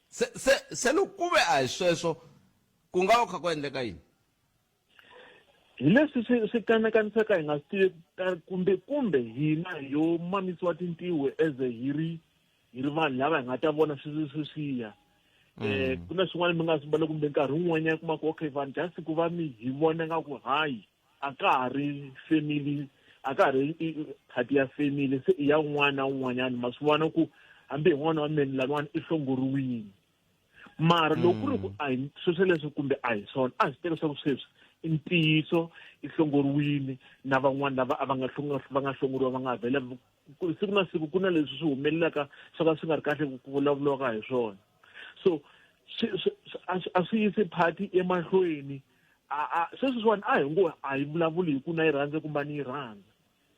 se se se loko ku ve a hi sweswo ku nga va kha ku endleka yini hi leswi swi swi kanakanisaka hi nga swi tivi kumbe kumbe hina yo mamisiwa tintiho as hi ri hi ri vanhu lava hi nga ta vona swi sweswiya eh ku na swin'wana mi nga swi vona kumbe nkarhi wun'wanyana kuma ku okay vanhu just ku va mi hi vona nga ku hayi a ka ha ri family a ka ha ri phati ya family se i ya un'wana na un'wanyana ma swi vona ku hambi hi n'wana wa mina laniwani i hlongoriwile mara loko ku ri ku a hi sweswo leswo kumbe a hi swona a hi swi teka leswaku sweswi i ntiyiso i hlongoriwile na van'wana lava a va nga va nga hlongoriwa va nga vhele siku na siku ku na leswi swi humelelaka swo ka swi nga ri kahle ku vulavuriwaka hi swona so a swi yisi party emahlweni sweswi a hi ngo a hi vulavuli hi ku na yi rhandza kumbe a ni yi rhandza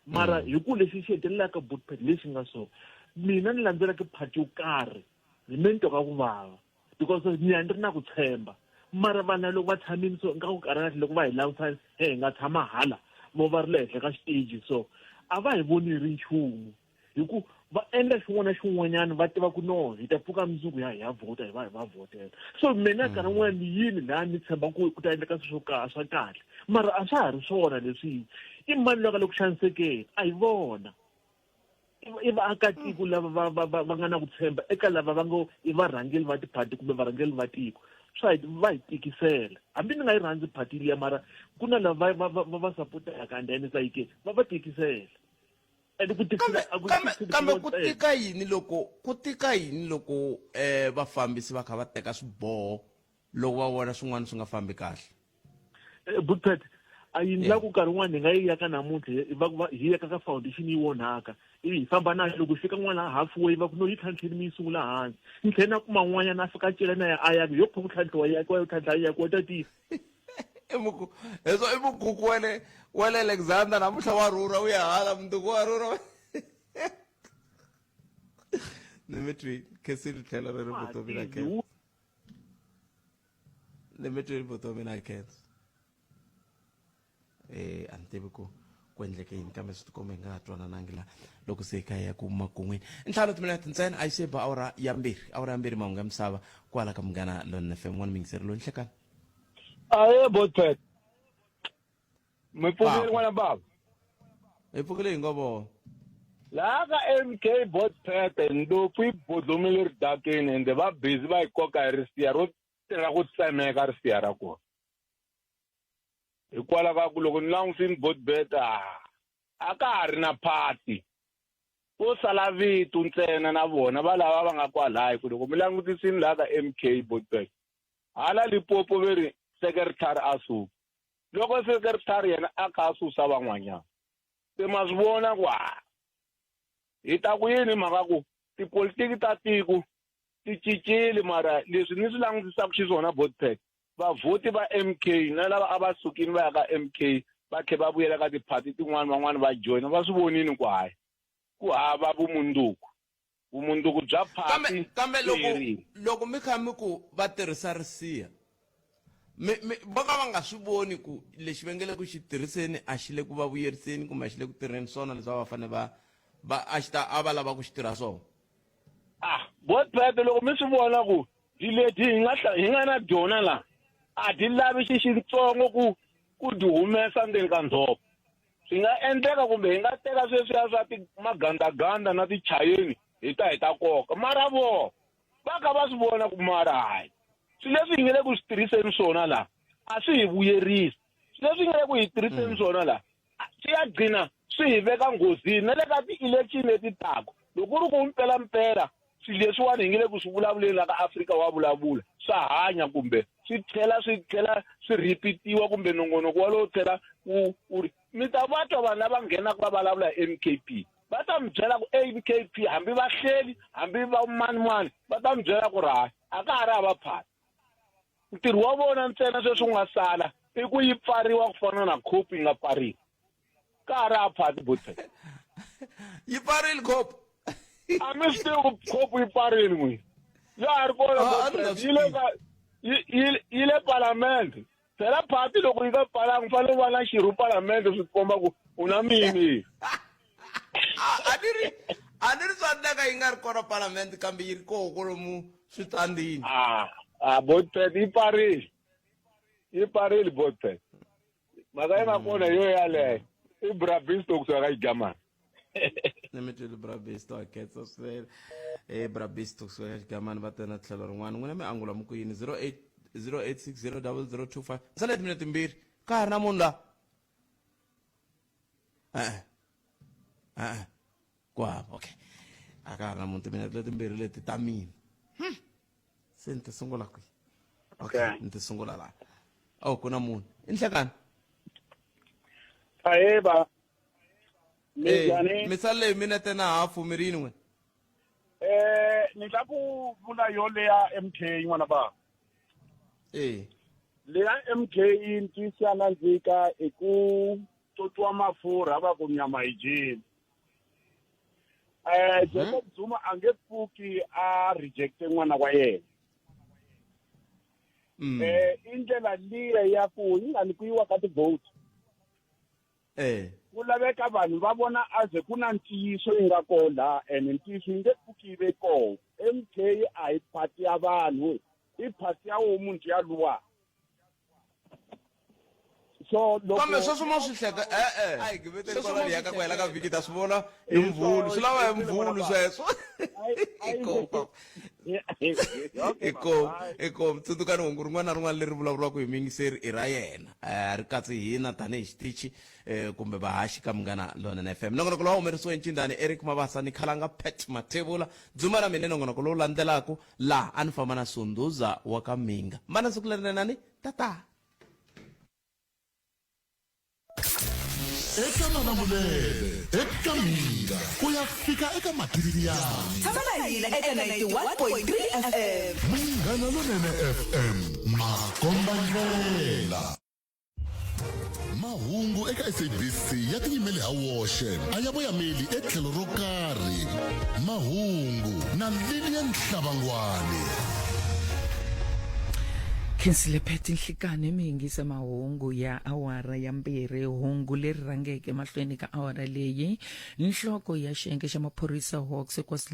mara hi ku lexi xi hetelelaka butpet lexi nga so mina ni landzelaka party yo karhi hi me ni twaka ku vava because ni ya ni ri na ku tshemba mara vanhu loko va tshamile so nga ku karhi kahle loko va hi langutisa he hi nga tshama hala vo va ri le henhla ka xiteji so a va hi voni hi ri nchumu hi ku va endla xin'wana na xin'wanyana va tiva ku no hi ta pfuka mundzuku ya hi ya vhota hi va hi va vhotela so mina nkarhi wun'wana ni yini laha ni tshemba ku ku ta endleka swilo swo ka swa kahle mara a swa ha ri swona leswi i mani loyi a nga le ku xanisekeni a hi vona i vaakatiko lava va va va va nga na ku tshemba eka lava va ngo i varhangeri va tiphati kumbe varhangeri va tiko swa hi va hi tikisela hambi ni nga yi rhandzi phati liya mara ku na lava va va va va sapotaka and then it's like va va tikisela and ku tikisela a ku kambe tikiseli kambe kun'we ku ntsena. tika yini loko ku tika yini loko eh vafambisi va kha va teka swiboho loko va vona swin'wana swi nga fambi kahle Eh, Butpet a yi ndla ku nkarhi wun'wana hi nga yi yaka namuntlha hi va va hi yaka ka foundation yi onhaka ivi hi famba na loko hi fika n'wana halfway va ku no yi tlhantlheni mi yi sungula hansi ni tlhela na kuma n'wanyana a fika a cela na ya a yaka yo pfa ku tlhantlhiwa yakiwa yo tlhantlha yakiwa ta tisa i muku heswo i mukhukhu wa le wa le alexander namuntlha wa rhurha u ya hala mundzuku wa rhurha ni mi twi khensile tlhelo rero vutomi na khensa ni mi twini vutomi na khensa eh a ni tivi ku ku endleke yini kambe swi tikomba hi nga ha twananangi la loko se hi kha hi ya ku makun'wini ntlhanu timinete ntsena a yi se ba awara ya mbirhi awara ya mbirhi mahungu ya misava kwala ka munghana lon fm n'wana mingiseri loyi nhlekani aye botpet Mi pfukile n'wana bava? Hi pfukile hi ngo vona. Laha ka MK bot pete ndlopfu yi bodlomile ridakeni ende va busy va yi koka hi risiya ro tirha ku tsemeka risiya ra kona. Hikwalaho ka ku loko ni langutisini bot bet a a ka ha ri na party. Ko sala vito ntsena na vona va lava va nga kwalaya ku loko mi langutisini laha ka MK bot bet hala Limpopo ve ri secretary a suka. Loko secretary yena a kha a susa van'wanyana. Se ma swi vona ku ha hi ta ku yini mhaka ku tipolitiki ta tiko ti cincile mara leswi ni swi langutisaka xiswona botpet vavhoti va MK na lava a va sukile va ya ka MK va tlhe va vuyela ka tiphati tin'wana van'wana va joyina va swi vonile ku hayi ku hava vumundzuku vumundzuku bya phati kambe loko loko mi kha mi ku va tirhisa risiha mi mi vo ka va nga swi voni ku lexi va nge le ku xi tirhiseni a xi le ku va vuyeriseni kumbe a xi le ku tirheni swona leswi a va fanele va va a xi ta a va lava ku xi tirha swona ah botpete loko mi swi vona ku dyi leti hi nga hi nga na dyona la a dyi lavi xi xitsongo ku ku dyi humesa ndzeni ka ndzhopo swi nga endleka kumbe hi nga teka sweswiya swa ti magandaganda na tichayeni hi ta hi ta koka mara vo va kha va swi vona ku mara hayi swilo leswi hi nge le ku swi tirhiseni swona laha a swi hi vuyerisi swilo leswi hi nge le ku hi tirhiseni mm. swona laha swi ya gcina swi hi veka nghozini na le ka ti-election leti taka loko ku ri ku mpelampela swilo leswiwani hi nge le ku swi vulavuleni la ka Afrika wa vulavula swa hanya kumbe swi tlhela swi tlhela swi rhipitiwa kumbe nongonoko walowo tlhela wu wu ri mi ta va twa vanhu lava nghenaka va vulavula hi M_K_P va ta mi byela ku M_K_P hambi va hleli hambi va manimani va ta mi byela ku ri hayi a ka ha ri hava phati ntirho wa vona ntsena sweswi wu nga sala i ku yi pfariwa ku fana na khopi yi nga pfariwa ka ha ri a phati botse yi pfarile khopo a mi swi tivi ku khopo yi pfarile n'wina ya ha ri kona ah, yi le ka yi le palamende phela phati loko yi nga pfalanga u fanele u va na xirho palamende swi komba ku u na miyimeri ah, a ni ri a ni ri swa endleka yi nga ri kona palamende kambe yi ri koho kolomu switandini a a botpet yi pfarile yi pfarile botpet mhaka yi nga kona yo yaleyo i brabisto kusuka ka xigamani ni mi twile brabisto a khetsa swinene e brabisto kusuka ka xigamani va tena tlhelo rin'wana n'wina mi angula mi ku yini 08 08600025 sale timinete timbirhi ka ha ri na munhu la e-e e-e ku hava okay a ka ha ri na munhu timinete letimbirhi leti ta mina hmm. se ni ti sungula kwihi okay ni ti sungula laha oh ku na munhu i nhlekani aheba minjhani mi sale hi minete na hafu mi ri yini n'wina eh ni la ku vula yo leya MK n'wana ba eh leya MK yi ntiyiso ya nandzika i ku totiwa mafurha va ku nyama yi dyile eh mhm. Jacob Zuma a nge pfuki a rejecte n'wana wa yena mm. eh i ndlela liya ya ku yi nga ni ku yiwa ka ti-vote eh ku laveka vanhu va vona aze ku na ntiyiso yi nga koho laha and ntiyiso yi nge pfuki yi ve koho MK a hi party ya vanhu i party ya wo munhu ya luwa so loko kambe sweswo ma swi hleka e-e a hi giveteli kwala liya ka ku hela ka vhiki ta swi vona hi mvhulu swi lava hi mvhulu sweswo inkomu tsundzukani hungu rin'wana na rin'wana leri vulavuriwaka hi muyingiseri i ra yena a ri katsi hina tanihi xitichi um kumbe vahaxi ka munghana lonene fm nongonoko lowu humerisiwe ncindani eric mabasa ni khalanga pet mathebula dzuma ra mina nongonoko lowu landzelaka laha a ni famba na sunduza wa ka minga mana siku lerinenani tata eka malamulele eka minga ku ya fika eka matiriyani tshama na hina eka 91.3 fm munghana lonene fm makombandlela mahungu eka sabc ya tiyimele ha woxe a ya voyameli etlhelo ro karhi mahungu na lilian hlavangwane Khensile Pet Nhlikani mi yingisa mahungu ya awara ya mbirhi hungu leri rhangeke mahlweni ka awara leyi nhloko ya xiyenge xa maphorisa Hawks KwaZulu